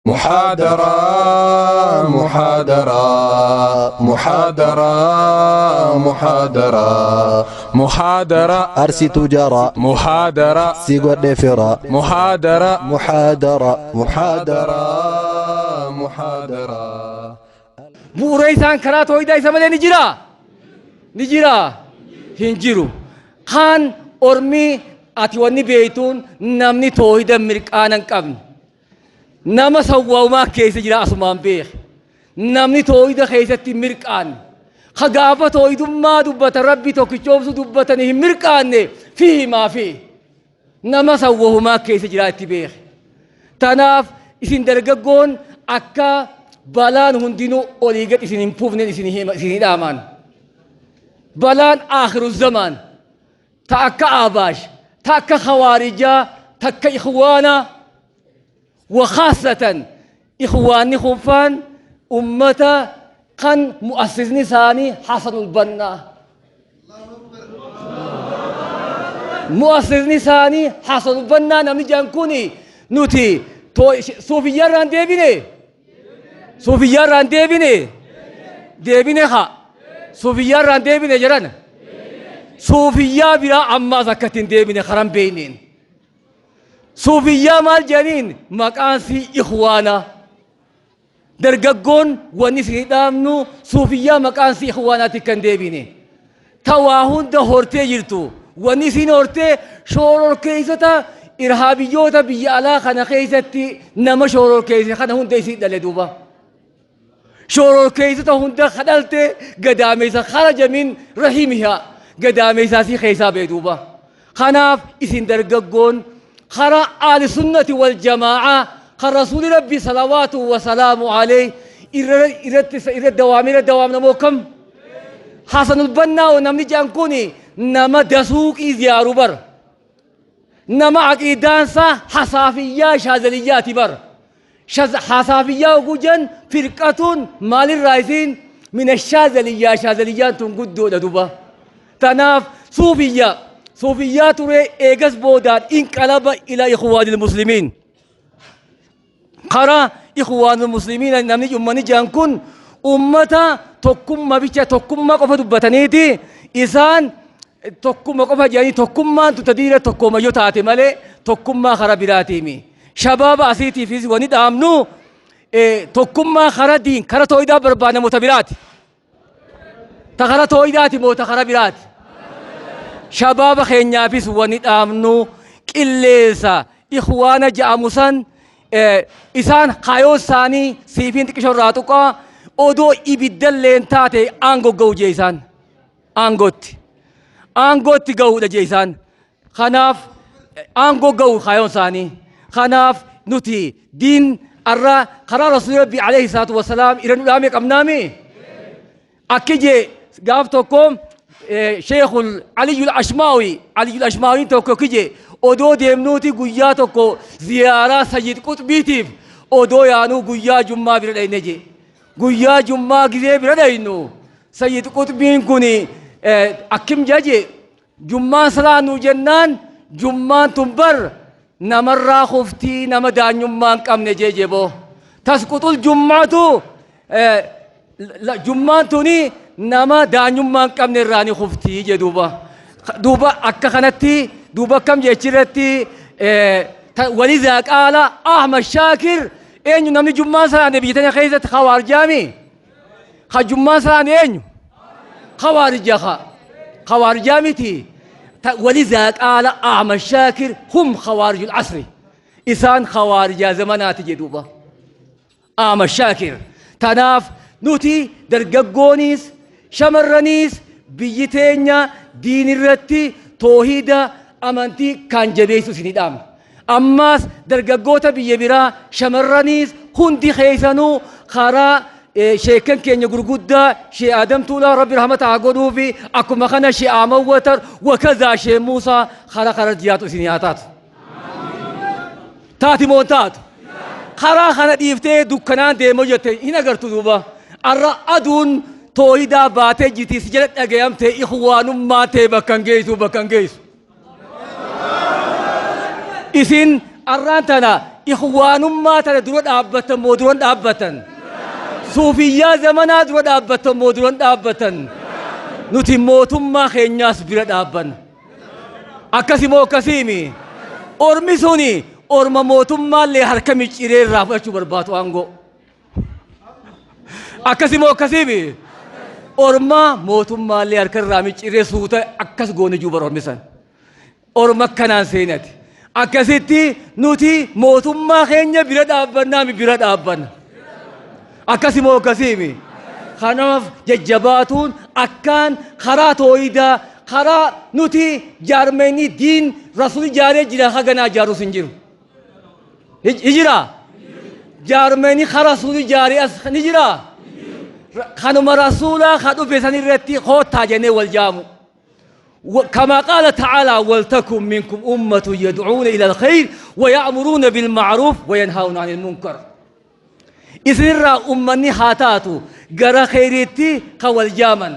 محاضرة محاضرة محاضرة محاضرة محاضرة Arsitu jara محاضرة si godhe fira محاضرة muhaadara muhaadara محاضرة Bu'uura isaan karaa tooyidaa isa malee ni jiraa? Ni jiraa? Hin jiru. Kaan ormi ati wanni beeytuun namni tooyida mirqaana hin qabne. Nama sawwaamaa keessa jira asumaan beeke. Namni tooyida keessatti hin mirqaanne. Ka gaafa tooyidummaa dubbatan rabbi tokkichoomsu dubbatanii hin mirqaanne fi himaa fi nama sawwahumaa keessa jira itti beeke. Tanaaf isin dargaggoon akka balaan hundinuu olii gad isin hin puufneen isin dhaamaan. Balaan aakhiru zamaan ta akka Abaash, ta akka Khawaarijaa, ta akka Ikhwaanaa wa khaasatan Ikhwaanni kunfaan ummata kan mu'assisni isaanii Hasanul Bannaa. Mu'assisni isaanii Hasanul Bannaa namni jedhan kun nuti suufiyyaarraan deebine. Suufiyyaarraan deebine. Deebine haa. Suufiyyaarraan deebine jedhan. Suufiyyaa biraa ammaas akka ittiin deebine karan beeyneen. Suufiyyaa maal jedhaniin maqaan sii ikhwaanaa. Dargaggoon wanni isin dhaamnu suufiyyaa maqaan sii ikhwaanaatti kan deebine. Ta waa hunda hortee jirtu. Wanni isin hortee shoororkeessota irhaabiyyoota biyya alaa kana keessatti nama shoororkeesse kana hunda isin dhale duuba. Shoororkeessota hunda kadhalte gadaameessa kharaja min rahimihaa gadaameessaa sii keessaa ba'e duuba. Kanaaf isin dargaggoon karaa ahli sunnati wal jamaa'aa kan rasuuli rabbi salawaatu wa salaamu alayhi irratti irra dawaame irra dawaamna moo kam? Hasanul Bannaa namni jedhan kun nama dasuuqii ziyaaru bar. Nama aqiidaansaa hasaafiyyaa shaazaliyyaati bar. Hasaafiyyaa oguu jedhan firqatuun maalirraa isiin mina shaazaliyyaa shaazaliyyaan tun guddoodha duba. Tanaaf suufiyyaa suufiyyaa ture eegas boodaan inqalaba ila ikhwaanil muslimiin. Karaa ikhwaanul muslimiin namni ummanni jedhan kun ummata tokkummaa bicha tokkummaa qofa dubbataniiti isaan tokkumma qofa jedhanii tokkummaan tuta diira tokkooma yoo taate malee tokkummaa karaa biraatiimi. Shabaaba asiitiifis wani dhaamnu tokkummaa karaa diin karaa tooyidaa barbaadna moota biraati. Ta karaa tooyidaati moo ta karaa biraati. Shabaaba keenyaafis wani dhaamnu qilleensa ikhwaana ja'amu san isaan kaayoo isaanii siifiin xiqqisho irraa tuqaa odoo ibiddalleen taate aangoo ga'u jee isaan. Aangootti. Aangootti ga'uudha jee isaan. Kanaaf aangoo ga'u kaayoon isaanii. Kanaaf nuti diin arra karaa Rasuulli Rabbii alayhi salaatu wasalaam irra nu dhaame qabnaami. Akki jee gaaf tokko Sheekul Aliyyul Ashmaawi Aliyyul Ashmaawiin tokko kije odoo deemnuuti guyyaa tokko ziyaaraa Sayyid Quxbiitiif odoo yaanuu guyyaa Jummaa bira dhayne jee. Guyyaa Jummaa gizee bira dhaynu Sayyid Quxbiin kun akkim jaje Jummaan salaannu jennaan jummaan tun bar namarraa kuftii nama daanyummaa hin qabne jee jeboo. Tasquxul jummaatu jummaan tuni nama daanyummaa hin qabne irraa ni kuftii jee duuba. Duuba akka kanatti duuba akkam jechirratti walizaa qaala Ahmad Shaakir eenyu namni jummaan salaanne biyya tana keessatti kawaarjaami. Ka jummaan salaanne eenyu? Khawaarija ka Khawaarijaa miti walizaa qaala Ahmad Shaakir hum khawaarijul asri isaan khawaarijaa zamanaati jedhuuba Ahmad Shaakir tanaaf nuti dargaggooniis shamarraniis biyyi teenya diinirratti toohida amantii kan jabeessu isinii dhaamna. Ammaas dargaggoota biyya biraa shamarraniis hundi keessanuu karaa sheekkan keenya gurguddaa Shee Adam Tuulaa Rabbi rahmata haa godhuufi akkuma kana Shee Ahmad Watar wakazaa Shee Muusaa karaa karaa jiraatu isin haa taatu. Taati moo hin taatu? Karaa kana dhiiftee dukkanaan deemoo jette hin agartu duuba. Arra aduun tooyidaa baatee jirti si jala dhagayamtee ikhwaanummaa tee bakka hin geessu bakka hin geessu. Isin arraan tana Ikhwaanummaa tana dura dhaabbatan moo duran dhaabbatan? Suufiyyaa zamanaa dura dhaabbatan moo duran dhaabbatan? Nuti mootummaa keenyaas bira dhaabbanna. Akkasi moo akkasiimi? Ormi suni orma mootummaallee harka micciiree irraa fudhachuu barbaadu aangoo. Akkasi moo akkasiimi? Orma mootummaallee harka irraa micciiree suuta akkas goone juu bara ormi san. Orma akkanaan seenati. Akkasitti nuti mootummaa keenya bira dhaabbannaami bira dhaabbanna. Akkasi moo akkasiimi? Kanaaf jajjabaatuun akkaan karaa tooyidaa karaa nuti jaarmeenii diin rasuuli jaaree jira haganaa jaarus hin jiru. Hi jiraa? Jaarmeenii ka rasuuli jaaree as ni jiraa? Kanuma rasuulaa ka dhufe san irratti koottaa jennee wal jaamu. كما قال تعالى ولتكن منكم أمة يدعون إلى الخير ويأمرون بالمعروف وينهون عن المنكر. Isinirraa ummanni haa taatu gara kheyriitti ka wal jaaman,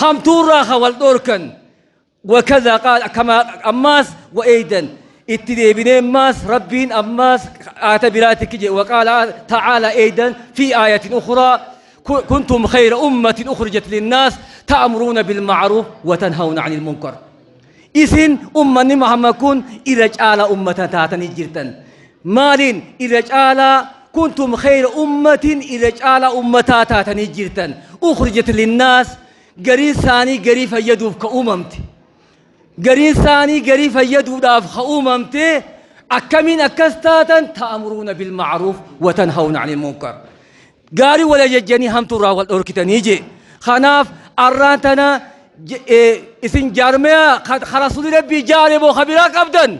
hamtuurraa ka wal dhorkan. وكذا قال كما ammaas وأيضا itti deebinee ammaas Rabbiin ammaas aata biraatti kije. وقال تعالى أيضا في آية أخرى كنتم خير أمة أخرجت للناس تأمرون بالمعروف وتنهون عن المنكر. Isin ummanni Muhammad kun irra caalaa ummata taatanii jirtan. Maaliin irra caalaa? كنتم خير أمة, irra caalaa ummataa taatanii jirtan. أخرجت للناس, garii isaanii garii fayyaduuf ka uumamte. Gariin isaanii garii fayyaduudhaaf ka uumamte. Akkamiin akkas taatan? تأمرون بالمعروف وتنهون عن المنكر, gaarii wal ajajjanii hamtuurraa wal dhorkitanii jee. Kanaaf arraan tana isin jaarmaya ka rasuuli Rabbii jaare moo ka biraa qabdan?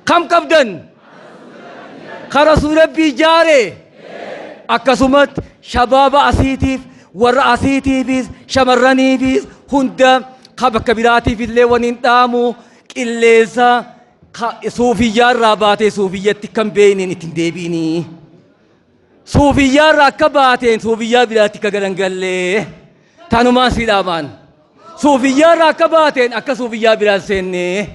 Kam qabdan? Ka rasuuli Rabbii jaare. Akkasumatti shabaaba asiitiif, warra asiitiifis, shamarraniifis, hunda ka bakka biraatiif illee waniin dhaamu, qilleensa suufiyyaa irraa baatee suufiyyatti kan beeyniin ittiin deebiinii. Suufiyyaa irraa akka baateen suufiyyaa biraatti akka galangallee tanumaan si dhaamaan. Suufiyyaa irraa akka baateen akka suufiyyaa biraan seennee.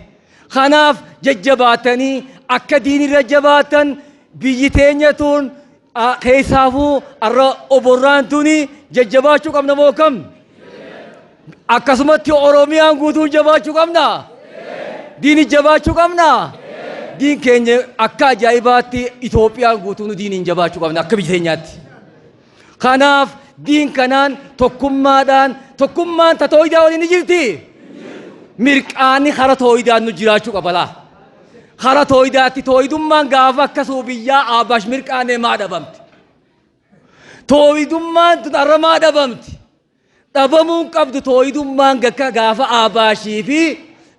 Kanaaf jajjabaatanii akka diinirra jabaatan. Biyyi teenya tun keessaafuu arra oborraan tuni jajjabaachuu qabna moo kam? Akkasumatti Oromiyaan guutuun jabaachuu qabna. Diini jabaachuu qabna. Diin keenya akka ajaa'ibaatti Itoophiyaan guutuun diiniin jabaachuu qabna akka biyya teenyaatti. Kanaaf diin kanaan tokkummaadhaan, tokkummaan ta tooyidaa waliin ni jirti. Mirqaanni kara tooyidaan nu jiraachuu qaba laa. Kara tooyidaatti tooyidummaan gaafa akka suufiyyaa Abash mirqaanee maa dhabamti? Tooyidummaan tun har'a maa dhabamti? Dhabamuun qabdu. Tooyidummaan gakka gaafa Abaashii fi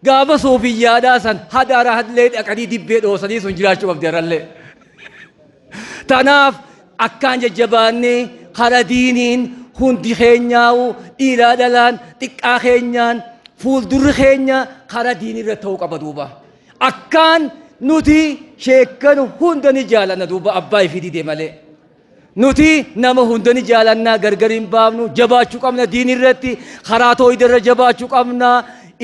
gaafa suufiyyaadhaa san hadaara hadlee dhaqanii dibbee dhoosanii sun jiraachuu qabdi har'allee. Tanaaf akkaan jajjabaannee kara diiniin hundi keenyaa'u, dhiiraa dhalaan, xiqqaa keenyaan, fuuldurri keenya kara diinirra ta'uu qaba duuba. Akkaan nuti sheekkan hunda ni jaalanna duuba, abbaa ifii dide malee. Nuti nama hunda ni jaalannaa, gargar hin baafnu. Jabaachuu qabna diin irratti, karaa tooyida irra jabaachuu qabna.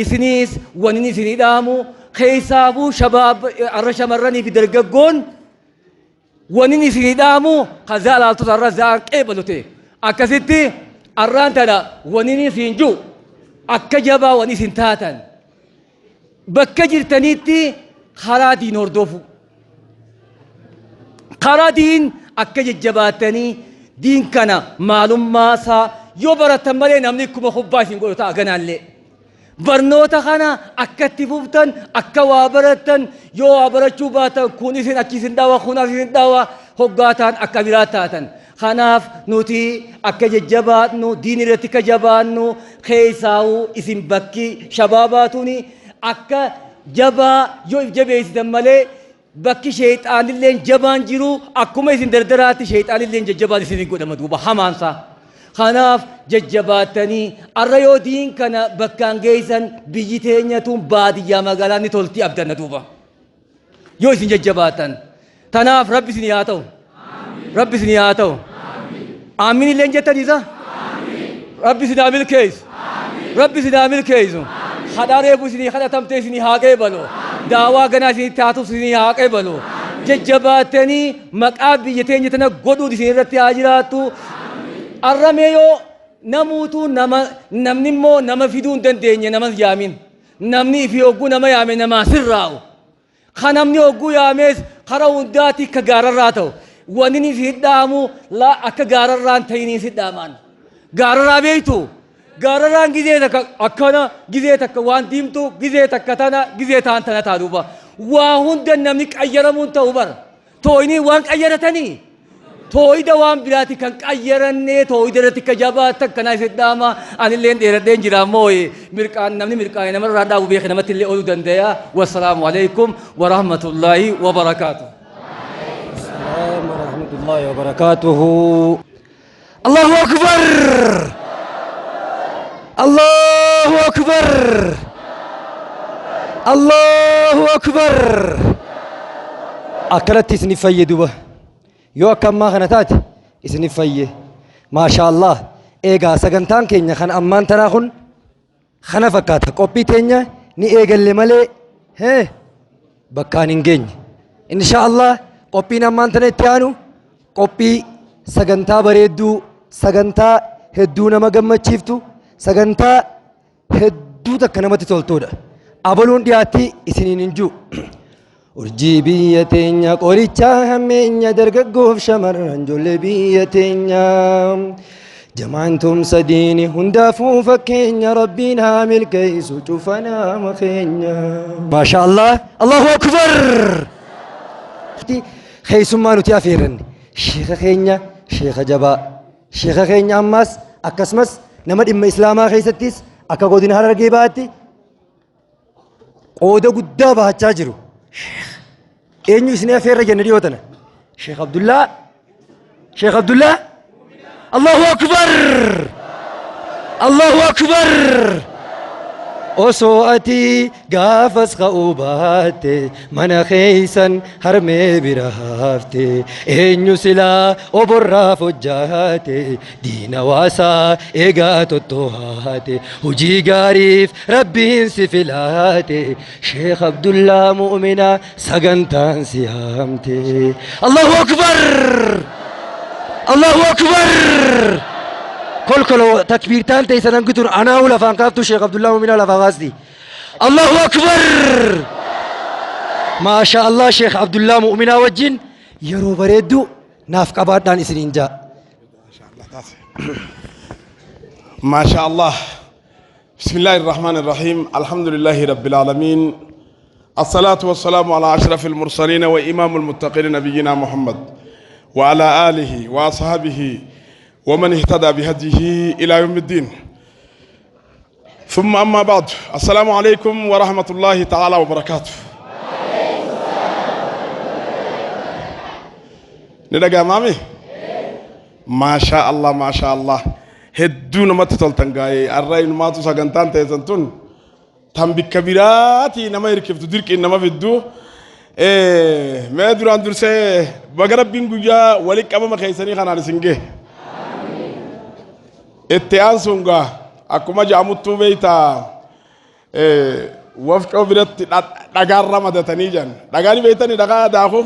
Isiniis wani isinii dhaamu, keessaafuu shabaab arra, shamarranii fi dargaggoon, wani isinii dhaamu kazaa laaltota arra zaan qeebalu ta'e akkasitti arraan tana wani isin jiru akka jabaa wani isin taatan bakka jirtanitti karaa diin hordofu, karaa diin akka jajjabaatanii diin kana maalummaa isaa yoo baratan malee namni akkuma kubbaa isin godhu ta'a ganaallee. Barnoota kana akka itti fuftan, akka waa barattan, yoo waa barachuu baatan kun isin achi isin dhawa, kun as isin dhawa, hoggaataan akka biraa taatan. Kanaaf nuti akka jajjabaannu, diin irratti akka jabaannu, keessaa'uu isin bakki shabaabaatuni akka jabaa yoo if jabeessitan malee bakki sheexaanilleen jabaan jiru akkuma isin dardaraatti sheexaanilleen jajjabaan isin godhama duuba hamaansaa. Kanaaf jajjabaatanii arra yoo diin kana bakkaan geessan biyyi teenya tun baadiyyaa magaalaa ni tolti abdanna duuba. Yoo isin jajjabaatan. Tanaaf Rabbi isin haa ta'u. Rabbi isin haa ta'u. Aamin illee jettaniisa? Rabbi isin haa milkeessu. Rabbi isin haa milkeessu. Kadhaa reefu isinii kadhatamtee isinii haa qeebalu. Daawaa ganaa isinitti haa isinii haa qeebalu. Jajjabaatanii maqaa biyya teenya tana godhuun isin irratti haa jiraattu. Arramee yoo namuutuu nama namni immoo nama fiduu hin dandeenye nama yaamin. Namni ifi hogguu nama yaame namaa sirraa'u. Ka namni hogguu yaamees kara hundaati akka gaararraa ta'u. Wanni inni si dhaamu laa akka gaararraa hin ta'iniin si dhaamaan. Gaararraa beektu gaararraan gizee takka akkana gizee takka waan diimtuu gizee takka tana gizee taan tana taa duuba. Waa hunda namni qayyaramuun ta'u bara. Tooyinii waan qayyaratanii. Tooyida waan biraati kan qayyarannee tooyida irratti akka jabaatan kanaa isin dhaama. Anillee dheeradheen jira ammoo mirqaan namni mirqaane namarraa dhaabu beeke namatti illee ooluu danda'a. Wassalaamu alaikum wa rahmatullaahi wa barakaatu. السلام ورحمة الله وبركاته. الله أكبر، الله أكبر، الله أكبر. Akkanatti isinif fayye duba yoo akka ammaa kana taate isinif fayye. Maashaa Allah. Eegaa sagantaan keenya kan ammaan tanaa kun kana fakkaata. Qophii teenya ni eegalle malee hee bakkaan hin geenye. Insha Allah qophiin ammaan tana itti aanu qophii sagantaa bareedduu, sagantaa hedduu nama gammachiiftu, sagantaa hedduu takka namatti toltuudha. Abaluun dhiyaatti isiniin hin jiru. Urjii biyya teenya, qoricha hammeenya, dargaggoof shamarran, ijoollee biyya teenya. Jamaan tumsa diini hundaafuu fakkeenya, rabbiin haa milkeessu cufa nama keenya. Maasha Allah, Allahu Akbar! Keessummaa nuti afeerranne sheeka keenya, sheeka jabaa, sheeka keenya ammaas akkasumas nama dhimma islaamaa keessattis akka godina Harargee Bahaatti qooda guddaa bahachaa jiru. Eenyu isin afeerra jenne dhiyoo tana? Sheekh Abdullaa, Sheekh Abdullaa. Allahu Akbar! Allahu Akbar! Osoo ati gaafas ka'uu baatte, mana keeysan harmee bira hafte, eenyu silaa oborraaf hojjaate, diina waasaa eegaa tottohaate? Hojii gaariif rabbiin si filaate, Sheekh Abdullaa Mu'minaa sagantaan si haamte. Allahu Akbar! Allahu Akbar! Kolkolo takbiirtaan teessan hangituun anaa lafaan kaaftu, Sheekh Abdullaa Mu'minaa lafaa kaasti. Allahu Akbar! Maasha Allah, Sheekh Abdullaa Mu'minaa wajjin yeroo bareedduu naaf qabaadhaan isiniin jaa. ما شاء الله. بسم الله الرحمن الرحيم. الحمد لله رب العالمين، الصلاة والسلام على أشرف المرسلين وإمام المتقين، نبينا محمد وعلى آله وأصحابه ومن اهتدى بهديه إلى يوم الدين، ثم أما بعد، السلام عليكم ورحمة الله تعالى وبركاته. ندقى مامي. ما شاء الله، ما شاء الله، hedduu namatti toltan gaa'ee. Arra inumaatu sagantaan teessan tun tan bikka biraatii nama hirkiftu, dirqiin nama fiddu. Mee duraan dursee baga rabbiin guyyaa walitti qabama keessanii kanaan isin gahe. Itti aansuun gaa akkuma ja'amuttuu beeytaa, wafcoo biratti dhagaan ramadatanii jiran. Dhagaan beeytanii, dhagaa daaku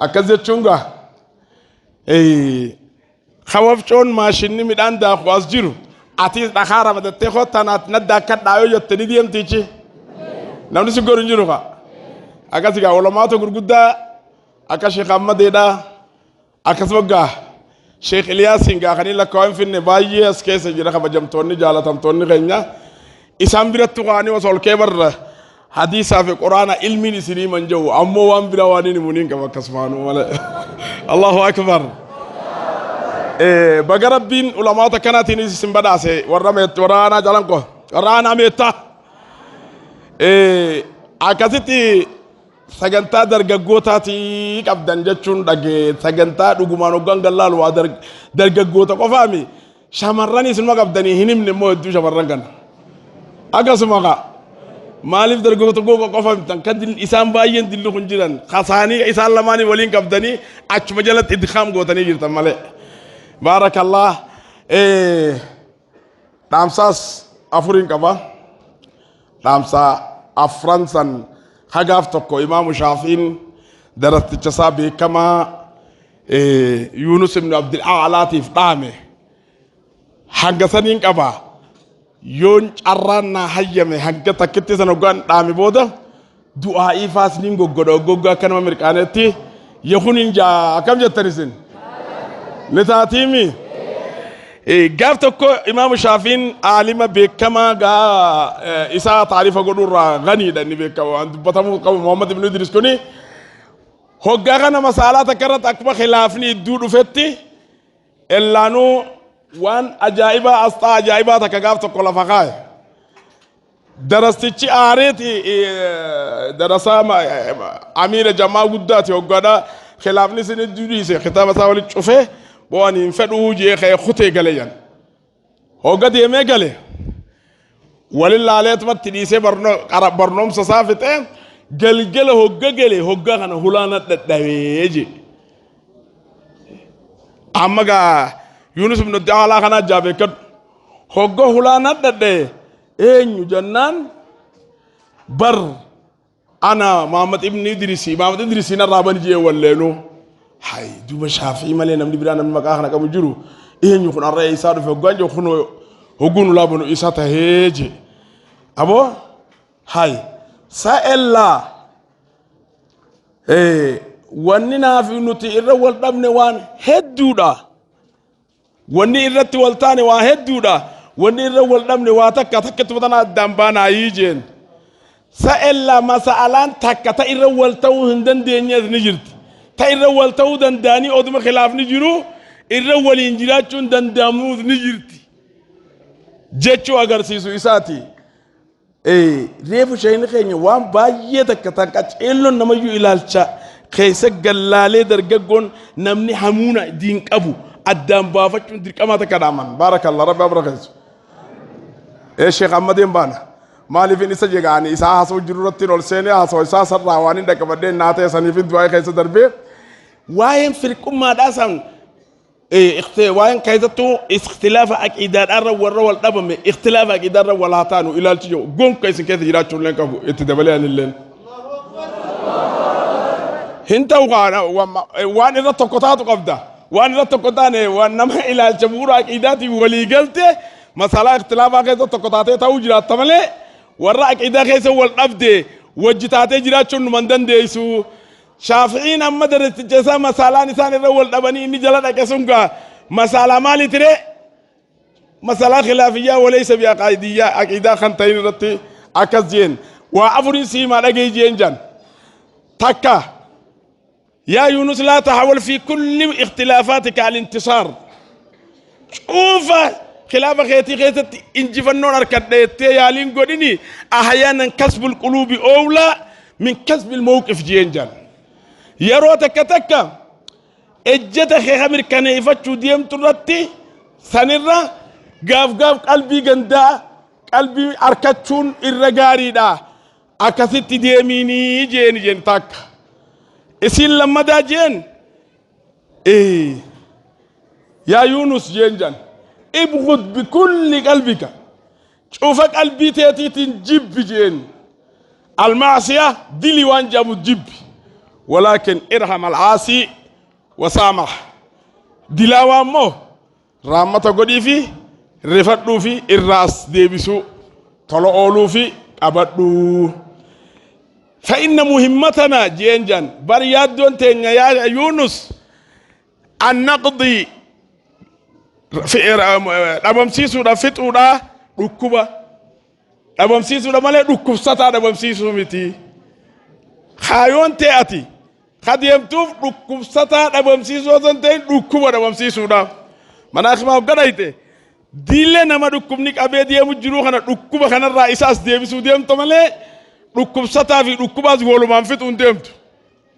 akkas jechuun gaa ka wafcoon maashinni midhaan daaku as jiru, atis dhakaa ramadattee kottaa nadda akka dhaayoo jette ni deemtichi, namni si godhu hin jiru. Ka akkasi gaa ulamaata gurguddaa akka Sheekh Ahmadeedha, akkasuma gaa Sheekh Iliyaasiin gaa kanii lakkaa'uu hin finne baay'ee as keessa jira. Kabajamtoonni, jaalatamtoonni keenya, isaan biratti kaanii osoo ol kee barra hadiisaa fi quraana ilmiin isinii man jiru, ammoo waan biraa waan inni muniin qaba akkasumaanuu malee. Allahu Akbar. Baga rabbiin ulamaata kanaatiin isin badhaase, warra warra aanaa jalanqo, warra aanaa meettaa. Akkasitti sagantaa dargaggootaatii qabdan jechuun dhagee, sagantaa dhugumaan hoggaan gallaalu waa dargaggoota qofaami, shamarran isinuma qabdanii hin himne immoo hedduu shamarran kana. Akkasuma kaa maaliif dargaggoota qofa himtan? Kan isaan baay'een dilli kun jiran kasaanii isaan lamaanii waliin qabdanii achuma jalatti idgaam gootanii jirtan malee. Baarakallah. Dhaamsaas afuriin qaba. Dhaamsaa Afran san hagaaf tokko Imaamu Shaafiin darasticha isaa beekamaa Yuunus ibn Abdul A'laatiif dhaame. Hanga saniin qaba. Yoon carraan naa hayyame hanga takkitti sana hoggaan dhaame booda du'aa'ii faas niin goggodha hoggoggaa akka nama mirqaanetti yehuniin jaa akkam jettan isin? Ni taatiimi? Gaaf tokko Imaamu Shaafiin aalima beekamaa gaa isaa taarifa godhuurraa ganiidha inni beekama waan dubbatamuu qabu Muhammad ibn Idris kuni hoggaa kana masaalaa takka irratti akkuma khilaafni idduu dhufetti ellaanuu waan ajaa'ibaa asxaa ajaa'ibaa takka gaaf tokko lafa kaaye. Darastichi aareeti darasaa amiira jamaa guddaati hoggaadha khilaafni isin idduu dhiise kitaaba isaa walitti cufee bo'an hin fedhuu jee ka'ee kutee gale yan. Hogga deemee gale walin laaleetumatti dhiisee barnoomsa isaa fixee galgala hogga gale hoggaa kana hulaana dhadhawee jee. Amma gaa Yuunus ibn Daalaa kanaa jaabeekkadhu. Hogga hulaana dhadhaye eenyu jennaan bar ana Muhammad ibn Idrisi Muhammad Idrisi narraa bani jee walleenu. Hay duuba Shaafii malee namni biraa namni maqaa kana qabu jiru eenyu kun har'a isaa dhufe hoggaan jiru kun hogguun ulaa banu isa tahee jee. Aboo hay sa'ellaa wanni naaf nuti irra wal dhabne waan hedduudha. Wanni irratti wal taane waa hedduudha. Wanni irra wal dhabne waa takka takkatti tana addaan baanaayii jeen. Sa'ella masa'alaan takka ta irra wal ta'uu hin dandeenyees ni jirti. Ta irra wal ta'uu danda'anii oduma khilaafni jiru irra waliin jiraachuun danda'amuus ni jirti. Jechuu agarsiisu isaati. Reefu sheekni keenya waan baay'ee takka tan qaceelloon namayyuu ilaalcha keessa gallaalee dargaggoon namni hamuuna diin qabu addaan baafachuun dirqamaa takka dhaaman. Baarakallah rabbi abrakeessu. Ee sheekh Ahmadeen baana. Maaliif inni isa jegaani isaa haasa'u jiru irratti ol seenee haasa'u isaa sarraa waan hin dhaqqabadhee naa ta'e saniif du'aa keessa darbee waa'een firqummaadhaa san Waa'een keessattuu ikhtilaafa aqiidaadhaarra warra wal dhabame ikhtilaafa aqiidaarra wal haa taanu ilaalchi jiru gonka isin keessa jiraachuu illee qabu itti dabalee anilleen. Hin ta'u waan irra tokko taatu qabda waan irra tokko taane waan nama ilaalcha bu'uura aqiidaatiin walii galte masalaa ikhtilaafaa keessa tokko taatee ta'uu jiraatta malee warra aqiidaa keessa wal dhabde wajji taatee jiraachuun numan dandeessu. Shaafi'iin amma darasicha isaa masaalaan isaan irra wal dhabanii inni jala dhaqe sun gaa masaalaa maaliiti ree? Masalaa khilaafiyyaa walaysa bi aqaidiyyaa aqiidaa kan ta'in irratti akkas jeen waa afuriin siimaa dhagee jeen jan takka yaa Yuunus laa taxawal fi kulli ikhtilaafatika al-intisaar cuufa khilaafa keetii keessatti injifannoon harkadha jettee yaaliin godhini ahyaanan kasbul quluubi oowlaa min kasbil mawqif jeen jaan yeroo takka takka ejjeta kee ka mirkaneeffachuu deemtu irratti sanirra gaaf gaaf qalbii gandaa qalbii harkachuun irra gaariidha akkasitti deemiinii jeen jeen takka isiin lammadaa jeen Yaa Yuunus jeen jan ibghud bikulli qalbika cufa qalbii teetiitiin jibbi jeen almaasiya dili waan jedhamu jibbi walaakin irham alcaasii wasaamah dilaawaa immoo raammata godhii fi rifadhuu fi irraas deebisuu tola ooluu fi qabadhuu فإن مهمتنا جين جان بر يادون تين يا يونس أن نقضي dhabamsiisuudha fixuudha dhukkuba dhabamsiisuudha malee dhukkubsataa dhabamsiisuu miti kaayoon ta'e ati ka deemtuuf dhukkubsataa dhabamsiisuu osoo hin ta'in dhukkuba dhabamsiisuudha mana hakimaa hogga dhayte Diillee nama dhukkubni qabee deemu jiruu kana dhukkuba kanarraa isaas deebisuu deemta malee dhukkubsataa fi dhukkubaas walumaan fixuu hin deemtu.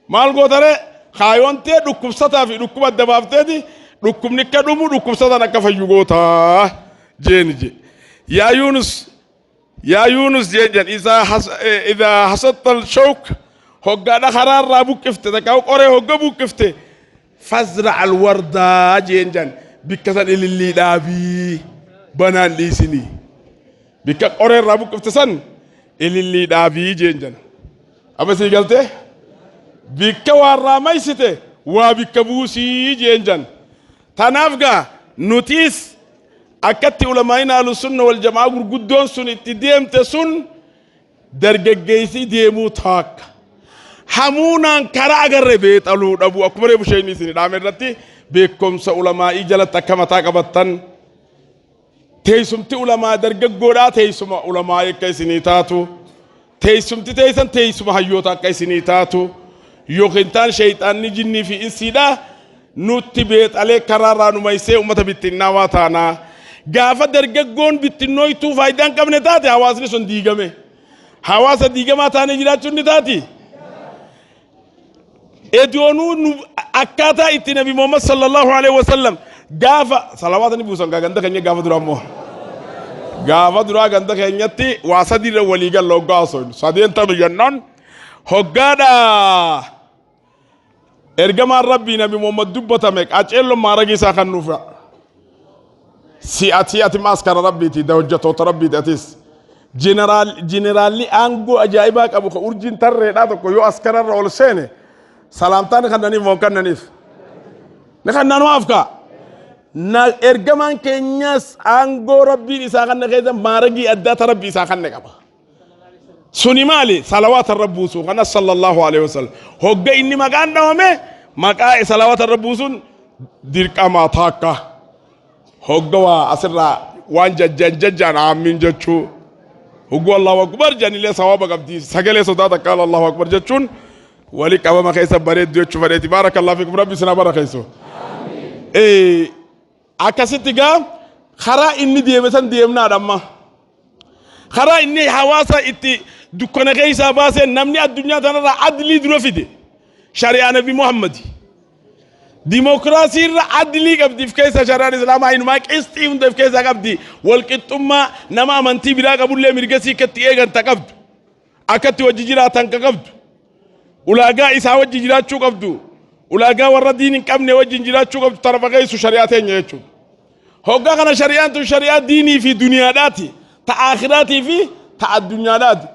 Maal gootaree kaayoon tee dhukkubsataa fi dhukkuba adda baafteeti dhukkubni akka dhumu dhukkubsataan akka fayyu gootaa jeeni jee. Yaa Yuunus Yaa Yuunus jeen jedhan idaa hasatta al-shawk hoggaadha karaarraa buqqifte takka qoree hogga buqqifte fazra al-wardaa jeen jedhan bikka san ilillii dhaabii banaan dhiisinii bikka qoreerraa buqqifte san Ilillii dhaabii jeen jana. Amma sii galtee? Bikka waarraa maysite waa bikka buusii jeen jan. Tanaaf gaa nutiis akkatti ulamaa'iin ahlusunna wal jamaa gurguddoon sun itti deemte sun dargaggeessi deemuu taakka. Hamuunaan karaa agarre beexaluu dhabuu akkuma reefu isheen isin dhaame irratti beekumsa ulamaa'ii jalatti akka mataa qabattan teessumti ulamaa dargaggoodhaa teessuma ulamaa'ii akka isinii taatu teessumti teessan teessuma hayyoota akka isinii taatu yookiin taan sheeyxaanni jinnii fi insiidhaa nutti beexalee karaarraa nu maysee ummata bittinnaawaa taanaa. Gaafa dargaggoon bittinnooytuu faayidaa hin qabne taate hawaasni sun diigame. Hawaasa diigamaa taanee jiraachuun ni taati. Edoonuu nu akkaataa itti Nabi Muhammad sallallahu alaihi wasallam gaafa salawaata ni buusan gaa ganda keenya gaafa duraa immoo. Gaafa duraa ganda keenyatti waa sadiirra walii galla hoggaa haasofnu. Sadeen tanu jennaan hoggaadha. Ergamaan Rabbii Nabi Muhammad dubbatame qaceellon maaragii isaa kan nuuf si ati ati maaskara Rabbiiti da hojjatoota Rabbiiti atis. Jeneraal jeneraalli aangoo ajaa'ibaa qabu ka urjiin tarreedhaa tokko yoo askararra ol seene salaamtaa ni kannaniif moo hin kannaniif? Ni kannanuu afkaa. Na ergamaan keenyas aangoo Rabbiin isaa kanna keessa maaragii addaa ta Rabbii isaa kanne qaba. Suni maali? Salawaata irra buusuu kana sallallahu alaihi wasallam. Hogga inni maqaan dhawame maqaa salawaata irra buusuun dirqama taakka. Hogga waa asirraa waan jajjan jajjaan aammin jechuu. Hoggu Allahu akbar janillee sawaaba qabdi. Sagalee sodaa takka Allahu akbar jechuun wali qabama keessa bareeddu jechuu fedheeti. Baarakallahu fiikum rabbi isin haa barakeessu. Akkasitti gaa karaa inni deeme san deemnaadha amma. Karaa inni hawaasa itti dukkana keessaa baasee namni addunyaa tanarraa adlii dura fide shari'aa Nabi Muhammadi. Dimookiraasii irra adlii qabdi if keessa shari'aan Islaamaa inumaa qisxii hunda if keessaa qabdi. Walqixxummaa nama amantii biraa qabullee mirga sii akka itti eegan ta qabdu. Akka itti wajji jiraatan ka qabdu. Ulaagaa isaa wajji jiraachuu qabdu. Ulaagaa warra diin hin qabne wajjin jiraachuu qabdu tarafa geessu shari'aa teenya jechuudha. Hoggaa kana shari'aan tun shari'aa diinii fi duniyaadhaati. Ta aakhiraatii fi ta addunyaadhaati.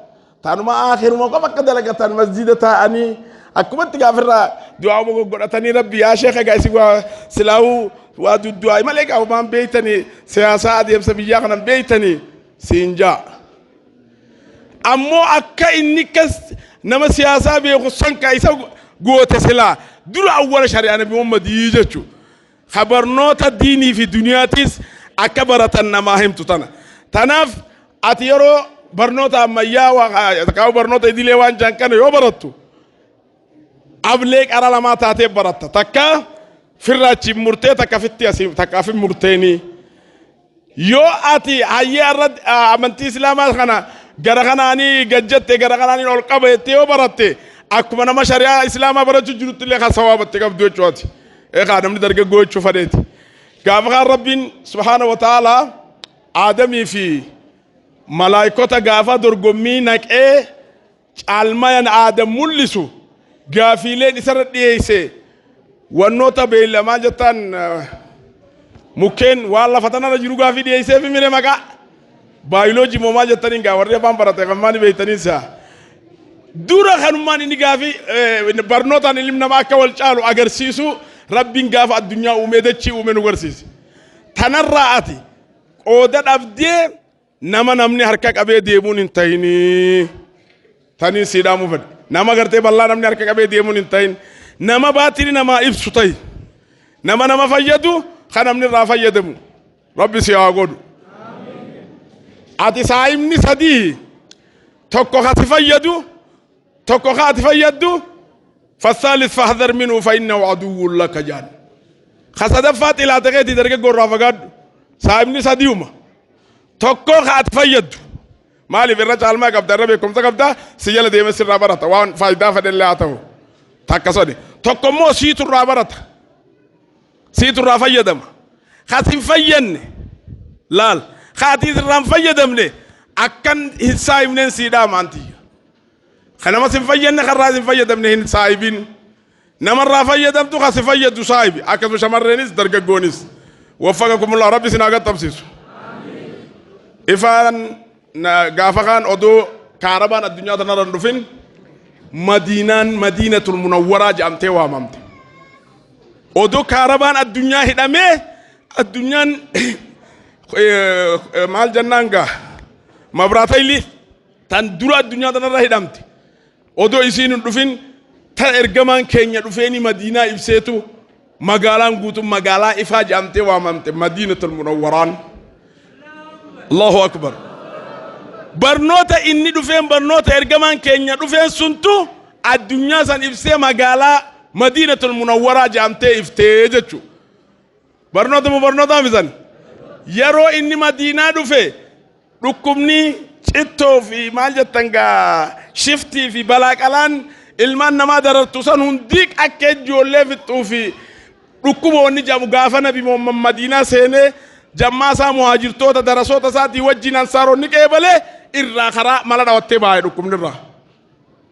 Tanuma aakhiruma qofa akka dalagatan masjida taa'anii akkumatti gaafirraa du'aa godhatanii rabbi yaa sheekha egaa isin waa silaahuu waa duddu'aa malee qaabumaan beeytanii siyaasaa adeemsa biyyaa kanan beeytanii siin jaa. Ammoo akka inni akkas nama siyaasaa beeku san ka isa goote silaa dura awwala shari'aa nabi Muhammadii jechuudha. Ka barnoota diinii fi duniyaatis akka baratan namaa himtu tana. Tanaaf ati yeroo barnoota ammayyaa kaa'u barnoota idilee waan jaan kana yoo barattu ablee qara lamaa taatee baratta. Takka firra achiin murtee takka fitti asii takka afin murteenii. Yoo ati hayyee irra amantii Islaamaa kana gara kanaanii gad jette gara kanaanii ol qaba jettee yoo baratte akkuma nama shari'aa Islaamaa barachuu jirutti illee kan sawaabatti qabdu jechuudha. Eegaa namni dargaggoo jechuu fadheeti. Gaafa kaan Rabbiin subhaana wa ta'aalaa Aadamii fi malaayikota gaafa dorgommii naqee caalmayan Aadam mul'isu gaafiileen isarra dhiyeesse wannoota beeylamaa jettaan mukkeen waan lafa tanarra jiru gaafii dhiyeessee fi mire maqaa baayoloojii moomaa jettaniin gaa warri afaan barate kan maali beektaniin si'a. Dura kanummaan inni gaafii barnootaan ilmi namaa akka wal caalu agarsiisu rabbiin gaafa addunyaa uumee dachii uume nu garsiise. Tanarraa ati qooda dhabdee Nama namni harka qabee deemuun hin tahinii. Taniin sii dhaamuu fedha. Nama gartee bal'aa namni harka qabee deemuun hin tahin. Nama baatini namaa ibsu tahi. Nama nama fayyadu kan namni irraa fayyadamu. Rabbi si haa godhu. Ati saayimni sadii tokko ka si fayyadu tokko ka ati fayyaddu fasaalis fahdar minhu fa innahu aduwwun laka jaan. Ka sadaffaa xilaata keetii dargaggoo irraa fagaadhu. Saayimni sadiuma. Tokkoo ka ati fayyaddu. Maaliif irra caalmaa qabda irra beekumsa qabda si jala deemee sirraa barata waan faayidaa fedhellee haa ta'u. Takka sadi. Tokko immoo siitu irraa barata. Siitu irraa fayyadama. Ka si hin fayyadne laal. Ka ati irraa hin fayyadamne akkan hin saayibneen sii dhaama antiyya. Ka nama si hin fayyadne karraa si hin fayyadamne hin saayibin. Namarraa fayyadamtu ka si fayyadu saahibi. Akkasuma shamarreenis dargaggoonis. Waffaqakumullah rabbi isin haa qaxxabsiisu. Ifaan gaafa kaan oduu Kaarabaan addunyaa tanarra hin dhufin Madiinaan Madiinatul Munawwaraa jedhamtee waamamte. Odoo kaarabaan addunyaa hidhamee addunyaan maal jennaan gaa mabraatayli tan dura addunyaa tanarra hidhamte. Odoo isiin hin dhufin tan ergamaan keenya dhufeeni Madiinaa ibseetu magaalaan guutuun magaalaa ifaa jedhamtee waamamte Madiinatul Munawwaraan. Allahu Akbar. Barnoota inni dhufeen barnoota ergamaan keenya dhufeen suntu addunyaa san ibsee magaalaa Madiinatul Munawwaraa jedhamtee iftee jechuudha. Barnoota moo barnoota misan? Yeroo inni Madiinaa dhufe dhukkubni cittoo fi maal jettan gaa shiftii fi balaa qalaan ilmaan namaa darartu san hundi akka ijoollee fixxuu fi dhukkuba wanni jedhamu gaafa nabi Muhammad Madiinaa seenee jammaa isaa muhaajirtoota darasoota isaatii wajjin ansaaronni qeebalee irraa karaa mala dhawattee baay'ee dhukkubni irraa.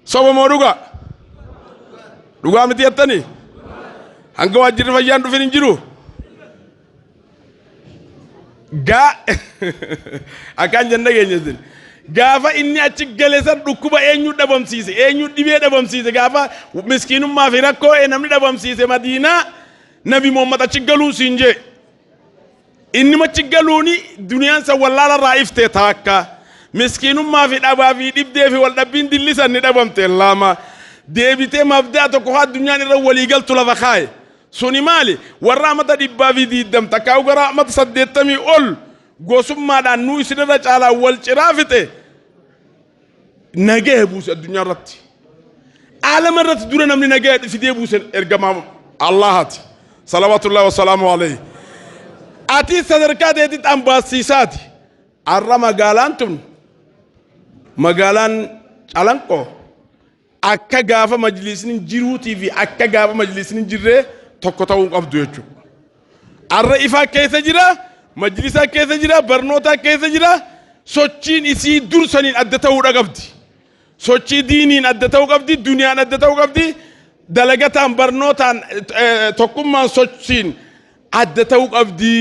Soba moo dhugaa? Dhugaa miti jettanii? Hanga waajjirri fayyaan dhufin hin jiru? Gaa akkaan jenna keenya isin. Gaafa inni achi gale san dhukkuba eenyu dhabamsiise eenyu dhibee dhabamsiise gaafa miskiinummaa fi rakkoo namni dhabamsiise Madiinaa Nabi Muhammad achi galuun siin jee. Inni machi galuuni duniyaan san wallaala irraa iftee taakka. Miskiinummaa fi dhabaa fi dhibdee fi waldhabbiin dillisan ni dhabamte lama. Deebitee mabdaa tokko haa addunyaan irra walii galtu lafa kaaye. Suni maali? Warra amata 120 takkaa gara amata 80 ol gosummaadhaan nuu isinirra caalaa wal ciraa fixe nagaya buuse addunyaa irratti. Aalama irratti dura namni nagaya fidee buuse ergamaa Allahaati. Salawaatullahi wasalaamu alayhi. Ati sadarkaa teetitti ambaasiisaati. Har'a magaalaan tun magaalaan Calanqoo akka gaafa majlisni jiruutii fi akka gaafa majlisni jirree tokko ta'uu qabdu jechuudha. Har'a ifaa keessa jira, majlisaa keessa jira, barnootaa keessa jira, sochiin isii dur saniin adda ta'uudha qabdi. Sochii diiniin adda ta'uu qabdi, duniyaan adda ta'uu qabdi, dalagataan barnootaan tokkummaan sochiin adda ta'uu qabdi.